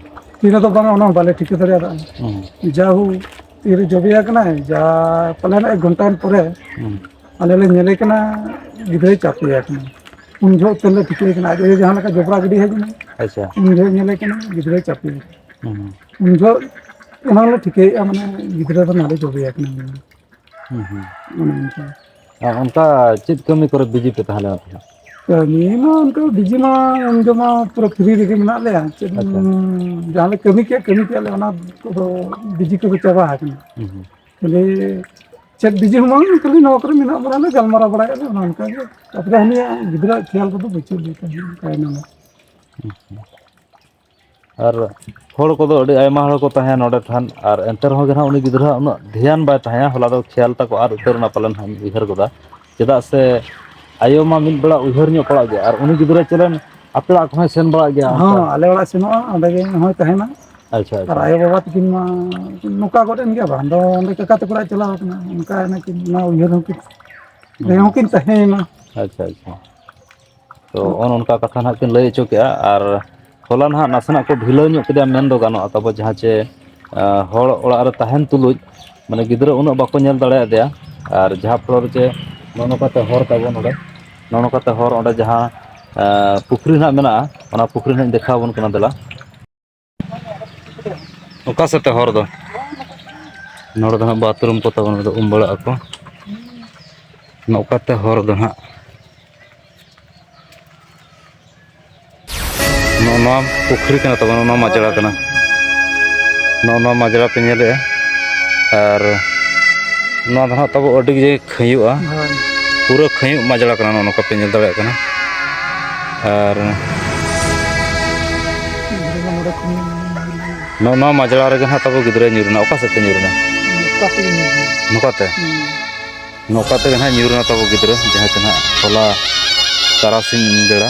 ᱛᱤᱱ ᱨᱮᱫᱚ ᱵᱟᱝᱟ, ᱚᱱᱟ ᱦᱚᱸ ᱵᱟᱞᱮ ᱴᱷᱤᱠᱟᱹ ᱫᱟᱲᱮᱭᱟᱫᱟ᱾ ᱦᱩᱸ᱾ ᱡᱟ ᱦᱳ, ᱛᱤᱨᱮ ᱡᱚᱵᱮᱭᱟ ᱠᱟᱱᱟᱭ, ᱡᱟ ᱯᱟᱞᱮᱱ ᱮᱠ ᱜᱷᱚᱱᱴᱟ ᱯᱚᱨᱮ ᱦᱩᱸ᱾ ᱟᱞᱮ ᱞᱮ ᱧᱮᱞᱮ ᱠᱟᱱᱟ, ᱜᱤᱫᱽᱨᱟᱹᱭ ᱪᱟᱯᱮᱭᱟ ᱠᱟᱱᱟ᱾ ᱩᱱ ᱡᱚᱦᱚᱜ ᱩᱛᱟᱹᱨ ᱞᱮ ᱴᱷᱤᱠᱟᱹᱭ ᱠᱟᱱᱟ, ᱟᱡ ᱟᱭᱳ ᱡᱟᱦᱟᱸ ᱞᱮᱠᱟ ᱡᱚᱵᱽᱨᱟ ᱜᱤᱰᱤ ᱦᱮᱡ ᱮᱱᱟ, ᱟᱪᱪᱷᱟ᱾ ᱩᱱ ᱡᱚᱦᱚᱜ ᱧᱮᱞᱮ ᱠᱟᱱᱟ, ᱜᱤᱫᱽᱨᱟᱹᱭ ᱪᱟᱯᱮᱭᱟ ᱠᱟᱱᱟ᱾ ᱦᱩᱸ᱾ ᱩᱱ ᱡᱚᱦᱚᱜ ᱚᱱᱟ ᱞᱮ ᱴᱷᱤᱠᱟᱹᱭᱮᱫᱼᱟ, ᱢᱟᱱᱮ ᱜᱤᱫᱽᱨᱟᱹ ᱫᱚ ᱱᱚᱰᱮ ᱡᱚᱵᱮᱭᱟ ᱠᱟᱱᱟ᱾ ᱦᱩᱸ, ᱦᱩᱸ᱾ ᱚᱱᱮ ᱚᱱᱠᱟ᱾ ᱟᱨ ᱚᱱᱠᱟ ᱪᱮᱫ ᱠᱟᱹᱢᱤ ᱠᱚᱨᱮ ᱵᱤᱡᱤ ᱯᱮ ᱛᱟᱦᱮᱸ ᱞᱮᱱᱟ ᱛᱟᱦᱮᱸᱫ? ᱠᱟᱹᱢᱤ ᱢᱟ ᱚᱱᱠᱟ ᱵᱤᱡᱤ ᱢᱟ ᱩᱱ ᱡᱚᱢᱟ ᱯᱩᱨᱟᱹ ᱯᱷᱨᱤ ᱨᱮᱜᱮ ᱢᱮᱱᱟᱜ ᱞᱮᱭᱟ᱾ ᱪᱮᱫ, ᱟᱪᱪᱷᱟ᱾ ᱩᱸ, ᱡᱟᱦᱟᱸ ᱞᱮ ᱠᱟᱹᱢᱤ ᱠᱮᱫ, ᱠᱟᱹᱢᱤ ᱠᱮᱫ ᱞᱮ, ᱚᱱᱟ ᱠᱚᱫᱚ ᱵᱤᱡᱤ ᱠᱚᱫᱚ ᱪᱟᱵᱟ ᱟᱠᱟᱱᱟ᱾ ᱦᱩᱸ, ᱦᱩᱸ᱾ ᱠᱷᱟᱹᱞᱤ ᱪᱮᱫ ᱵᱤᱡᱤ ᱦᱚᱸ ᱵᱟᱝ, ᱠᱷᱟᱹᱞᱤ ᱱᱚᱣᱟ ᱠᱚᱨᱮ ᱢᱮᱱᱟᱜ ᱵᱚᱱᱟ ᱞᱮ, ᱜᱟᱞᱢᱟᱨᱟᱣ ᱵᱟᱲᱟᱭᱮᱫ ᱞᱮ, ᱚᱱᱮ ᱚᱱᱠᱟ ᱜᱮ᱾ ᱛᱟᱨᱯᱚᱨᱮ ᱦᱟᱹᱱᱤᱭᱟᱜ ᱜᱤᱫᱽᱨᱟᱹ ᱠᱷᱮᱭᱟᱞ ᱠᱚᱫᱚ ᱵᱟᱹᱪᱩᱜ ᱞᱮᱠᱟ ᱜᱮ, ᱚᱱᱠᱟᱭᱮᱱᱟ ᱞᱮ᱾ ᱦᱩᱸ, ᱦᱩᱸ᱾ ᱟᱨ ᱦᱚᱲ ᱠᱚᱫᱚ ᱟᱹᱰᱤ ᱟᱭᱢᱟ ᱦᱚᱲ ᱠᱚ ᱛᱟᱦᱮᱸᱱ ᱱᱚᱰᱮ ᱴᱷᱮᱱ, ᱟᱨ ᱮᱱᱛᱮ ᱨᱮᱦᱚᱸ ᱜᱮ ᱱᱟᱦᱟᱜ ᱩᱱᱤ ᱜᱤᱫᱽᱨᱟᱹ ᱩᱱᱟᱹᱜ ᱫᱷᱮᱭᱟᱱ ᱵᱟᱭ ᱛᱟᱦᱮᱸᱭᱟ᱾ ᱦᱚᱞᱟ ᱫᱚ ᱠᱷᱮᱭᱟᱞ ᱛᱟᱠᱚ ᱟᱫ ᱩᱛᱟᱹᱨ ᱮᱱᱟ ᱯᱟᱞᱮᱱ ᱦᱟᱸᱜ ᱤᱧ ᱩᱭᱦᱟᱹᱨ ᱜᱚᱫᱟ, ᱪᱮᱫᱟᱜ ᱥᱮ ᱟᱭᱳ ᱢᱟ ᱢᱤᱫ ᱵᱮᱲᱟ ᱩᱭᱦᱟᱹᱨ ᱧᱚᱜ ᱯᱟᱲᱟᱜ ᱜᱮᱭᱟ, ᱟᱨ ᱩᱱᱤ ᱜᱤᱫᱽᱨᱟᱹ ᱪᱮᱞᱮᱱ ᱟᱯᱮ ᱚᱲᱟᱜ ᱠᱚᱦᱚᱸᱭ ᱥᱮᱱ ᱵᱟᱲᱟᱜ ᱜᱮᱭᱟ ᱦᱚᱸ, ᱚᱱᱠᱟ? ᱟᱞᱮ ᱚᱲᱟᱜ ᱥᱮᱱᱚᱜᱼᱟ, ᱚᱸᱰᱮ ᱜᱮ ᱦᱚᱸᱭ ᱛᱟᱦᱮᱸᱱᱟ᱾ ᱟᱪᱪᱷᱟ, ᱟᱨ ᱟᱪᱪᱷᱟ᱾ ᱟᱭᱳ ᱵᱟᱵᱟ ᱛᱟᱹᱠᱤᱱ ᱢᱟ ᱱᱚᱝᱠᱟ ᱜᱚᱫ ᱮᱱ ᱜᱮᱭᱟ, ᱵᱟᱝ ᱫᱚ ᱚᱸᱰᱮ ᱠᱟᱠᱟ ᱛᱟᱠᱚ ᱚᱲᱟᱜ ᱪᱟᱞᱟᱣ ᱟᱠᱟᱱᱟ, ᱚᱱᱠᱟ ᱮᱱᱟ ᱠᱤᱱ, ᱚᱱᱟ ᱩᱭᱦᱟᱹᱨ ᱦᱚᱸ ᱠᱤᱱ, ᱦᱩᱸ᱾ ᱨᱮᱦᱚᱸ ᱠᱤᱱ ᱛᱟᱦᱮᱸᱭᱮᱱᱟ᱾ ᱟᱪᱪᱷᱟ, ᱟᱪᱪᱷᱟ᱾ ᱛᱚ, ᱦᱚᱸᱜᱼᱚ ᱱᱚᱝᱠᱟ ᱠᱟᱛᱷᱟ ᱱᱟᱦᱟᱜ ᱠᱤᱱ ᱞᱟᱹᱭ ᱦᱚᱪᱚ ᱠᱮᱜᱼᱟ᱾ ᱟᱨ ᱦᱚᱞᱟ ᱱᱟᱦᱟᱜ ᱱᱟᱥᱮᱱᱟᱜ ᱠᱚ ᱰᱷᱤᱞᱟᱹᱣ ᱧᱚᱜ ᱠᱮᱫᱮᱭᱟ, ᱢᱮᱱ ᱫᱚ ᱜᱟᱱᱚᱜᱼᱟ᱾ ᱛᱟᱵᱚ ᱡᱟᱦᱟᱸ ᱪᱮ, ᱟᱸ, ᱦᱚᱲ ᱚᱲᱟᱜ ᱨᱮ ᱛᱟᱦᱮᱱ ᱛᱩᱞᱩᱡ, ᱢᱟᱱᱮ, ᱜᱤᱫᱽᱨᱟᱹ ᱩᱱᱟᱹᱜ ᱵᱟᱠᱚ ᱧᱮᱞ ᱫᱟᱲᱮᱭᱟᱫᱮᱭᱟ᱾ ᱟᱨ ᱡᱟᱦᱟᱸ ᱯᱷᱞᱳᱨ ᱨᱮ ᱪᱮ ᱱᱚᱜᱼᱚ ᱱᱚᱝᱠᱟᱛᱮ ᱦᱚᱨ ᱛᱟᱵᱚᱱ ᱱᱚᱰᱮ, ᱱᱚᱜᱼᱚ ᱱᱚᱝᱠᱟᱛᱮ ᱦᱚᱨ ᱚᱸᱰᱮ ᱡᱟᱦᱟᱸ, ᱟᱸ, ᱯᱩᱠᱷᱨᱤ ᱱᱟᱦᱟᱜ ᱢᱮᱱᱟᱜᱼᱟ, ᱚᱱᱟ ᱯᱩᱠᱷᱨᱤ ᱱᱟᱦᱟᱜ ᱤᱧ ᱫᱮᱠᱷᱟᱣ ᱟᱵᱚᱱ ᱠᱟᱱᱟ, ᱫᱮᱞᱟ᱾ ᱚᱠᱟ ᱥᱮᱫ ᱛᱮ ᱦᱚᱨ ᱫᱚ? ᱱᱚᱰᱮ ᱫᱚ ᱦᱟᱸᱜ ᱵᱟᱛᱷᱨᱩᱢ ᱠᱚ ᱛᱟᱵᱚᱱ, ᱱᱚᱰᱮ ᱫᱚ ᱩᱢ ᱵᱟᱲᱟᱜ ᱟᱠᱚ᱾ ᱱᱚᱝᱠᱟᱛᱮ ᱦᱚᱨ ᱫᱚ ᱦᱟᱸᱜ᱾ ᱱᱚᱜᱼᱚ ᱱᱚᱣᱟ ᱯᱩᱠᱷᱨᱤ ᱠᱟᱱᱟ ᱛᱟᱵᱚᱱ, ᱱᱚᱣᱟ ᱢᱟᱡᱽᱲᱟ ᱠᱟᱱᱟ᱾ ᱱᱚᱜᱼᱚ ᱱᱚᱣᱟ ᱢᱟᱡᱽᱲᱟ ᱯᱮ ᱧᱮᱞᱮᱜᱼᱟ᱾ ᱟᱨ ᱱᱚᱣᱟ ᱫᱚ ᱦᱟᱸᱜ ᱛᱟᱵᱚ ᱟᱹᱰᱤ ᱜᱮ ᱠᱷᱟᱹᱭᱩᱜᱼᱟ᱾ ᱦᱳᱭ᱾ ᱯᱩᱨᱟᱹ ᱠᱷᱟᱹᱭᱩᱜ ᱢᱟᱡᱽᱲᱟ ᱠᱟᱱᱟ, ᱱᱚᱜᱼᱚ ᱱᱚᱝᱠᱟ ᱯᱮ ᱧᱮᱞ ᱫᱟᱲᱮᱭᱟᱜ ᱠᱟᱱᱟ᱾ ᱟᱨ ᱱᱚᱰᱮ ᱠᱷᱚᱱ ᱱᱚᱜᱼᱚ ᱱᱚᱣᱟ ᱢᱟᱡᱽᱲᱟ ᱨᱮᱜᱮ ᱱᱟᱦᱟᱜ ᱛᱟᱵᱚ ᱜᱤᱫᱽᱨᱟᱹᱭ ᱧᱩᱨ ᱮᱱᱟ᱾ ᱚᱠᱟ ᱥᱮᱫ ᱛᱮ ᱧᱩᱨ ᱮᱱᱟ? ᱱᱚᱝᱠᱟ ᱛᱮᱜᱮ ᱧᱩᱨ ᱮᱱᱟ᱾ ᱱᱚᱝᱠᱟ ᱛᱮ? ᱦᱩᱸ᱾ ᱱᱚᱝᱠᱟ ᱛᱮᱜᱮ ᱱᱟᱦᱟᱜ ᱧᱩᱨ ᱮᱱᱟ ᱛᱟᱵᱚ ᱜᱤᱫᱽᱨᱟᱹ, ᱡᱟᱦᱟᱸᱭ ᱛᱮ ᱱᱟᱦᱟᱜ ᱦᱚᱞᱟ ᱛᱟᱨᱟᱥᱤᱧ ᱵᱮᱲᱟ,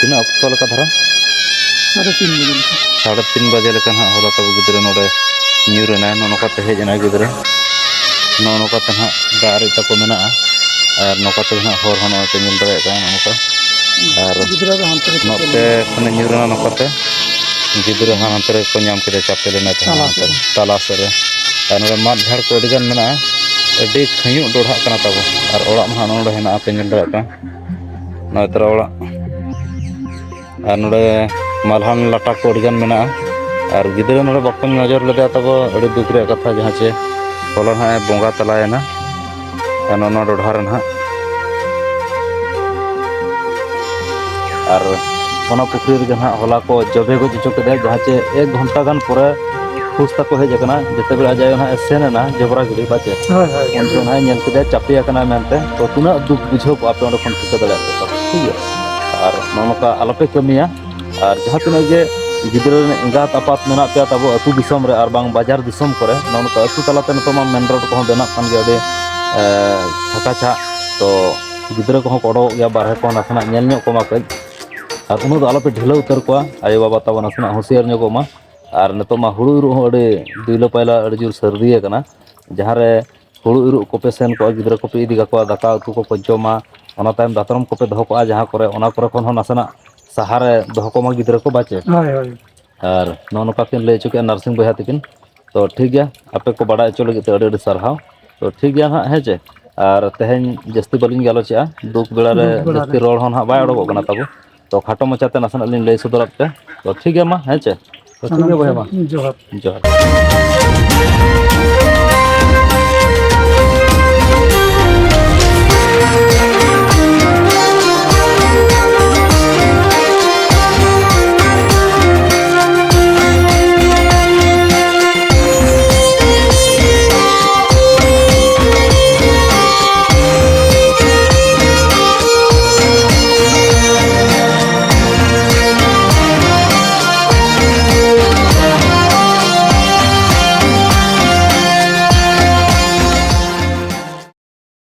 ᱛᱤᱱᱟᱹᱜ ᱚᱠᱛᱚ ᱞᱮᱠᱟ ᱫᱷᱟᱨᱟ? ᱥᱟᱲᱮ ᱛᱤᱱ ᱵᱟᱡᱮ ᱞᱮᱠᱟ᱾ ᱥᱟᱲᱮ ᱛᱤᱱ ᱵᱟᱡᱮ ᱞᱮᱠᱟ ᱱᱟᱦᱟᱜ ᱦᱚᱞᱟ ᱛᱟᱵᱚ ᱜᱤᱫᱽᱨᱟᱹ ᱱᱚᱰᱮ ᱧᱩᱨ ᱮᱱᱟᱭ᱾ ᱱᱚᱜᱼᱚ ᱱᱚᱝᱠᱟ ᱛᱮ ᱦᱮᱡ ᱮᱱᱟᱭ ᱜᱤᱫᱽᱨᱟᱹ, ᱱᱚᱜᱼᱚ ᱱᱚᱝᱠᱟ ᱛᱮ ᱱᱟᱦᱟᱜ ᱫᱟᱜ ᱟᱨᱮᱡ ᱛᱟᱠᱚ ᱢᱮᱱᱟᱜᱼᱟ᱾ ᱟᱨ ᱱᱚᱝᱠᱟ ᱛᱮᱜᱮ ᱱᱟᱦᱟᱜ ᱦᱚᱨ ᱦᱚᱸ ᱱᱚᱜᱼᱚᱭ ᱯᱮ ᱧᱮᱞ ᱫᱟᱲᱮᱭᱟᱜ ᱠᱟᱱᱟ, ᱱᱚᱜᱼᱚ ᱱᱚᱝᱠᱟ᱾ ᱟᱨ ᱜᱤᱫᱽᱨᱟᱹ ᱫᱚ ᱦᱟᱱᱛᱮ ᱨᱮ ᱱᱚᱛᱮ ᱠᱷᱚᱱᱮ ᱧᱩᱨ ᱮᱱᱟ ᱱᱚᱝᱠᱟ ᱛᱮ᱾ ᱜᱤᱫᱽᱨᱟᱹ ᱦᱚᱸ ᱦᱟᱱᱛᱮ ᱨᱮᱠᱚ ᱧᱟᱢ ᱠᱮᱫᱮ, ᱪᱟᱯᱮ ᱞᱮᱱᱟᱭ ᱛᱟᱦᱮᱸ ᱛᱟᱞᱟ ᱦᱟᱱᱛᱮ ᱥᱮᱫ ᱨᱮ᱾ ᱨᱮ, ᱛᱟᱞᱟ ᱥᱮᱫ ᱨᱮ᱾ ᱟᱨ ᱱᱚᱰᱮ ᱢᱟᱫ ᱡᱷᱟᱲ ᱠᱚ ᱟᱹᱰᱤ ᱜᱟᱱ ᱢᱮᱱᱟᱜᱼᱟ᱾ ᱟᱹᱰᱤ ᱠᱷᱟᱹᱧᱩᱜ ᱰᱚᱰᱷᱟᱜ ᱠᱟᱱᱟ ᱛᱟᱵᱚ᱾ ᱟᱨ ᱚᱲᱟᱜ ᱢᱟ ᱦᱟᱸᱜ ᱱᱚᱰᱮ ᱦᱮᱱᱟᱜᱼᱟ, ᱯᱮ ᱧᱮᱞ ᱫᱟᱲᱮᱭᱟᱜ ᱠᱟᱱᱟ᱾ ᱱᱚᱜᱼᱚᱭ ᱛᱟᱨᱟ ᱚᱲᱟᱜ᱾ ᱟᱨ ᱱᱚᱰᱮ ᱢᱟᱞᱦᱟᱱ ᱞᱟᱴᱟ ᱠᱚ ᱟᱹᱰᱤ ᱜᱟᱱ ᱢᱮᱱᱟᱜᱼᱟ᱾ ᱟᱨ ᱜᱤᱫᱽᱨᱟᱹ ᱱᱚᱰᱮ ᱵᱟᱠᱚ ᱱᱚᱡᱚᱨ ᱞᱮᱫᱮᱭᱟ ᱛᱟᱵᱚ, ᱟᱹᱰᱤ ᱫᱩᱠ ᱨᱮᱭᱟᱜ ᱠᱟᱛᱷᱟ, ᱡᱟᱦᱟᱸ ᱪᱮ ᱦᱚᱞᱟ ᱱᱟᱦᱟᱜ ᱮ ᱵᱚᱸᱜᱟ ᱛᱟᱞᱟᱭᱮᱱᱟ᱾ ᱟᱨ ᱱᱚᱣᱟ ᱰᱚᱰᱷᱟ ᱨᱮ ᱱᱟᱦᱟᱜ᱾ ᱟᱨ ᱚᱱᱟ ᱯᱩᱠᱷᱨᱤ ᱨᱮᱜᱮ ᱱᱟᱦᱟᱜ ᱦᱚᱞᱟ ᱠᱚ ᱡᱚᱵᱮ ᱜᱚᱡ ᱦᱚᱪᱚ ᱠᱮᱫᱮᱭᱟ, ᱡᱟᱦᱟᱸ ᱪᱮ ᱮᱠ ᱜᱷᱚᱱᱴᱟ ᱜᱟᱱ ᱯᱚᱨᱮ ᱯᱷᱩᱥ ᱛᱟᱠᱚ ᱦᱮᱡ ᱟᱠᱟᱱᱟ᱾ ᱡᱮᱛᱮ ᱵᱮᱲᱟ ᱟᱡ ᱟᱭᱳ ᱱᱟᱦᱟᱜ ᱮ ᱥᱮᱱ ᱮᱱᱟ ᱡᱚᱵᱽᱨᱟ ᱜᱤᱰᱤ, ᱵᱟᱪᱮ? ᱦᱳᱭ, ᱦᱳᱭ᱾ ᱩᱱ ᱡᱚᱠᱷᱚᱱ ᱱᱟᱦᱟᱜ ᱧᱮᱞ ᱠᱮᱫᱮᱭᱟ ᱪᱟᱯᱮ ᱟᱠᱟᱱᱟᱭ ᱢᱮᱱᱛᱮ᱾ ᱛᱚ, ᱛᱤᱱᱟᱹᱜ ᱫᱩᱠ ᱵᱩᱡᱷᱟᱹᱣ ᱠᱚᱜᱼᱟ, ᱟᱯᱮ ᱚᱸᱰᱮ ᱠᱷᱚᱱ ᱴᱷᱤᱠᱟᱹ ᱫᱟᱲᱮᱭᱟᱜ ᱠᱮᱫ ᱛᱟᱵᱚᱱᱟ, ᱴᱷᱤᱠ ᱜᱮᱭᱟ? ᱟᱨ ᱱᱚᱜᱼᱚ ᱱᱚᱝᱠᱟ ᱟᱞᱚᱯᱮ ᱠᱟᱹᱢᱤᱭᱟ᱾ ᱟᱨ ᱡᱟᱦᱟᱸ ᱛᱤᱱᱟᱹᱜ ᱜᱮ ᱜᱤᱫᱽᱨᱟᱹ ᱨᱮᱱ ᱮᱸᱜᱟᱛ ᱟᱯᱟᱛ ᱢᱮᱱᱟᱜ ᱯᱮᱭᱟ ᱛᱟᱵᱚ ᱟᱹᱛᱩ ᱫᱤᱥᱚᱢ ᱨᱮ ᱟᱨ ᱵᱟᱝ ᱵᱟᱡᱟᱨ ᱫᱤᱥᱚᱢ ᱠᱚᱨᱮ, ᱱᱚᱜᱼᱚ ᱱᱚᱝᱠᱟ ᱟᱹᱛᱩ ᱛᱟᱞᱟᱛᱮ ᱱᱤᱛᱚᱜ ᱢᱟ ᱢᱮᱱ ᱨᱳᱰ ᱠᱚᱦᱚᱸ ᱵᱮᱱᱟᱜ ᱠᱟᱱ ᱜᱮᱭᱟ ᱟᱹᱰᱤ, ᱮ, ᱪᱷᱟᱠᱟ ᱪᱷᱟᱠ᱾ ᱛᱚ, ᱜᱤᱫᱽᱨᱟᱹ ᱠᱚᱦᱚᱸ ᱠᱚ ᱚᱰᱚᱠᱚᱜ ᱜᱮᱭᱟ ᱵᱟᱨᱦᱮ ᱠᱚ, ᱱᱟᱥᱮᱱᱟᱜ ᱧᱮᱞ ᱧᱚᱜ ᱠᱚᱢᱟ ᱠᱟᱹᱡ᱾ ᱟᱨ ᱩᱱᱟᱹᱜ ᱫᱚ ᱟᱞᱚᱯᱮ ᱰᱷᱤᱞᱟᱹᱣ ᱩᱛᱟᱹᱨ ᱠᱚᱣᱟ, ᱟᱭᱳᱼᱵᱟᱵᱟ ᱛᱟᱵᱚ ᱱᱟᱥᱮᱱᱟᱜ ᱦᱩᱸᱥᱤᱭᱟᱹᱨ ᱧᱚᱜᱚᱜ ᱢᱟ᱾ ᱟᱨ ᱱᱤᱛᱚᱜ ᱢᱟ ᱦᱩᱲᱩ ᱤᱨᱚᱜ ᱦᱚᱸ ᱟᱹᱰᱤ ᱫᱩᱭᱞᱟᱹ ᱯᱟᱭᱞᱟ ᱟᱹᱰᱤ ᱡᱳᱨ ᱥᱟᱹᱨᱫᱤ ᱟᱠᱟᱱᱟ, ᱡᱟᱦᱟᱸ ᱨᱮ ᱦᱩᱲᱩ ᱤᱨᱚᱜ ᱠᱚᱯᱮ ᱥᱮᱱ ᱠᱚᱜᱼᱟ, ᱜᱤᱫᱽᱨᱟᱹ ᱠᱚᱯᱮ ᱤᱫᱤ ᱠᱟᱠᱚᱣᱟ, ᱫᱟᱠᱟ ᱩᱛᱩ ᱠᱚᱠᱚ ᱡᱚᱢᱟ, ᱚᱱᱟ ᱛᱟᱭᱚᱢ ᱫᱟᱛᱨᱚᱢ ᱠᱚᱯᱮ ᱫᱚᱦᱚ ᱠᱟᱜᱼᱟ ᱡᱟᱦᱟᱸ ᱠᱚᱨᱮ, ᱚᱱᱟ ᱠᱚᱨᱮ ᱠᱷᱚᱱ ᱦᱚᱸ ᱱᱟᱥᱮᱱᱟᱜ ᱥᱟᱦᱟ ᱨᱮ ᱫᱚᱦᱚ ᱠᱚᱢᱟ ᱜᱤᱫᱽᱨᱟᱹ ᱠᱚ, ᱵᱟᱪᱮ? ᱦᱳᱭ, ᱦᱳᱭ᱾ ᱟᱨ ᱱᱚᱜᱼᱚ ᱱᱚᱝᱠᱟ ᱠᱤᱱ ᱞᱟᱹᱭ ᱦᱚᱪᱚ ᱠᱮᱜᱼᱟ ᱱᱟᱨᱥᱤᱝ ᱵᱚᱭᱦᱟ ᱛᱟᱹᱠᱤᱱ᱾ ᱛᱚ ᱴᱷᱤᱠ ᱜᱮᱭᱟ, ᱟᱯᱮ ᱠᱚ ᱵᱟᱰᱟᱭ ᱦᱚᱪᱚ ᱞᱟᱹᱜᱤᱫ ᱛᱮ ᱟᱹᱰᱤ ᱟᱹᱰᱤ ᱥᱟᱨᱦᱟᱣ᱾ ᱛᱚ ᱴᱷᱤᱠ ᱜᱮᱭᱟ ᱱᱟᱦᱟᱜ, ᱦᱮᱸ ᱪᱮ? ᱟᱨ ᱛᱮᱦᱮᱧ ᱡᱟᱹᱥᱛᱤ ᱵᱟᱹᱞᱤᱧ ᱜᱟᱞᱚᱪᱮᱜᱼᱟ, ᱫᱩᱠ ᱵᱮᱲᱟ ᱨᱮ ᱫᱩᱠ ᱵᱮᱲᱟ ᱡᱟᱹᱥᱛᱤ ᱨᱮ᱾ ᱨᱚᱲ ᱦᱚᱸ ᱱᱟᱦᱟᱜ ᱵᱟᱭ ᱚᱰᱚᱠᱚᱜ ᱠᱟᱱᱟ ᱛᱟᱵᱚ᱾ ᱛᱚ ᱠᱷᱟᱴᱚ ᱢᱟᱪᱷᱟᱛᱮ ᱱᱟᱥᱮᱱᱟᱜ ᱞᱤᱧ ᱞᱟᱹᱭ ᱥᱚᱫᱚᱨᱟᱫ ᱯᱮ᱾ ᱛᱚ ᱴᱷᱤᱠ ᱜᱮᱭᱟ ᱢᱟ, ᱦᱮᱸ ᱪᱮ? ᱛᱚ ᱴᱷᱤᱠ ᱜᱮᱭᱟ ᱵᱚᱭᱦᱟ ᱢᱟ᱾ ᱡᱚᱦᱟᱨ᱾ ᱡᱚᱦᱟᱨ᱾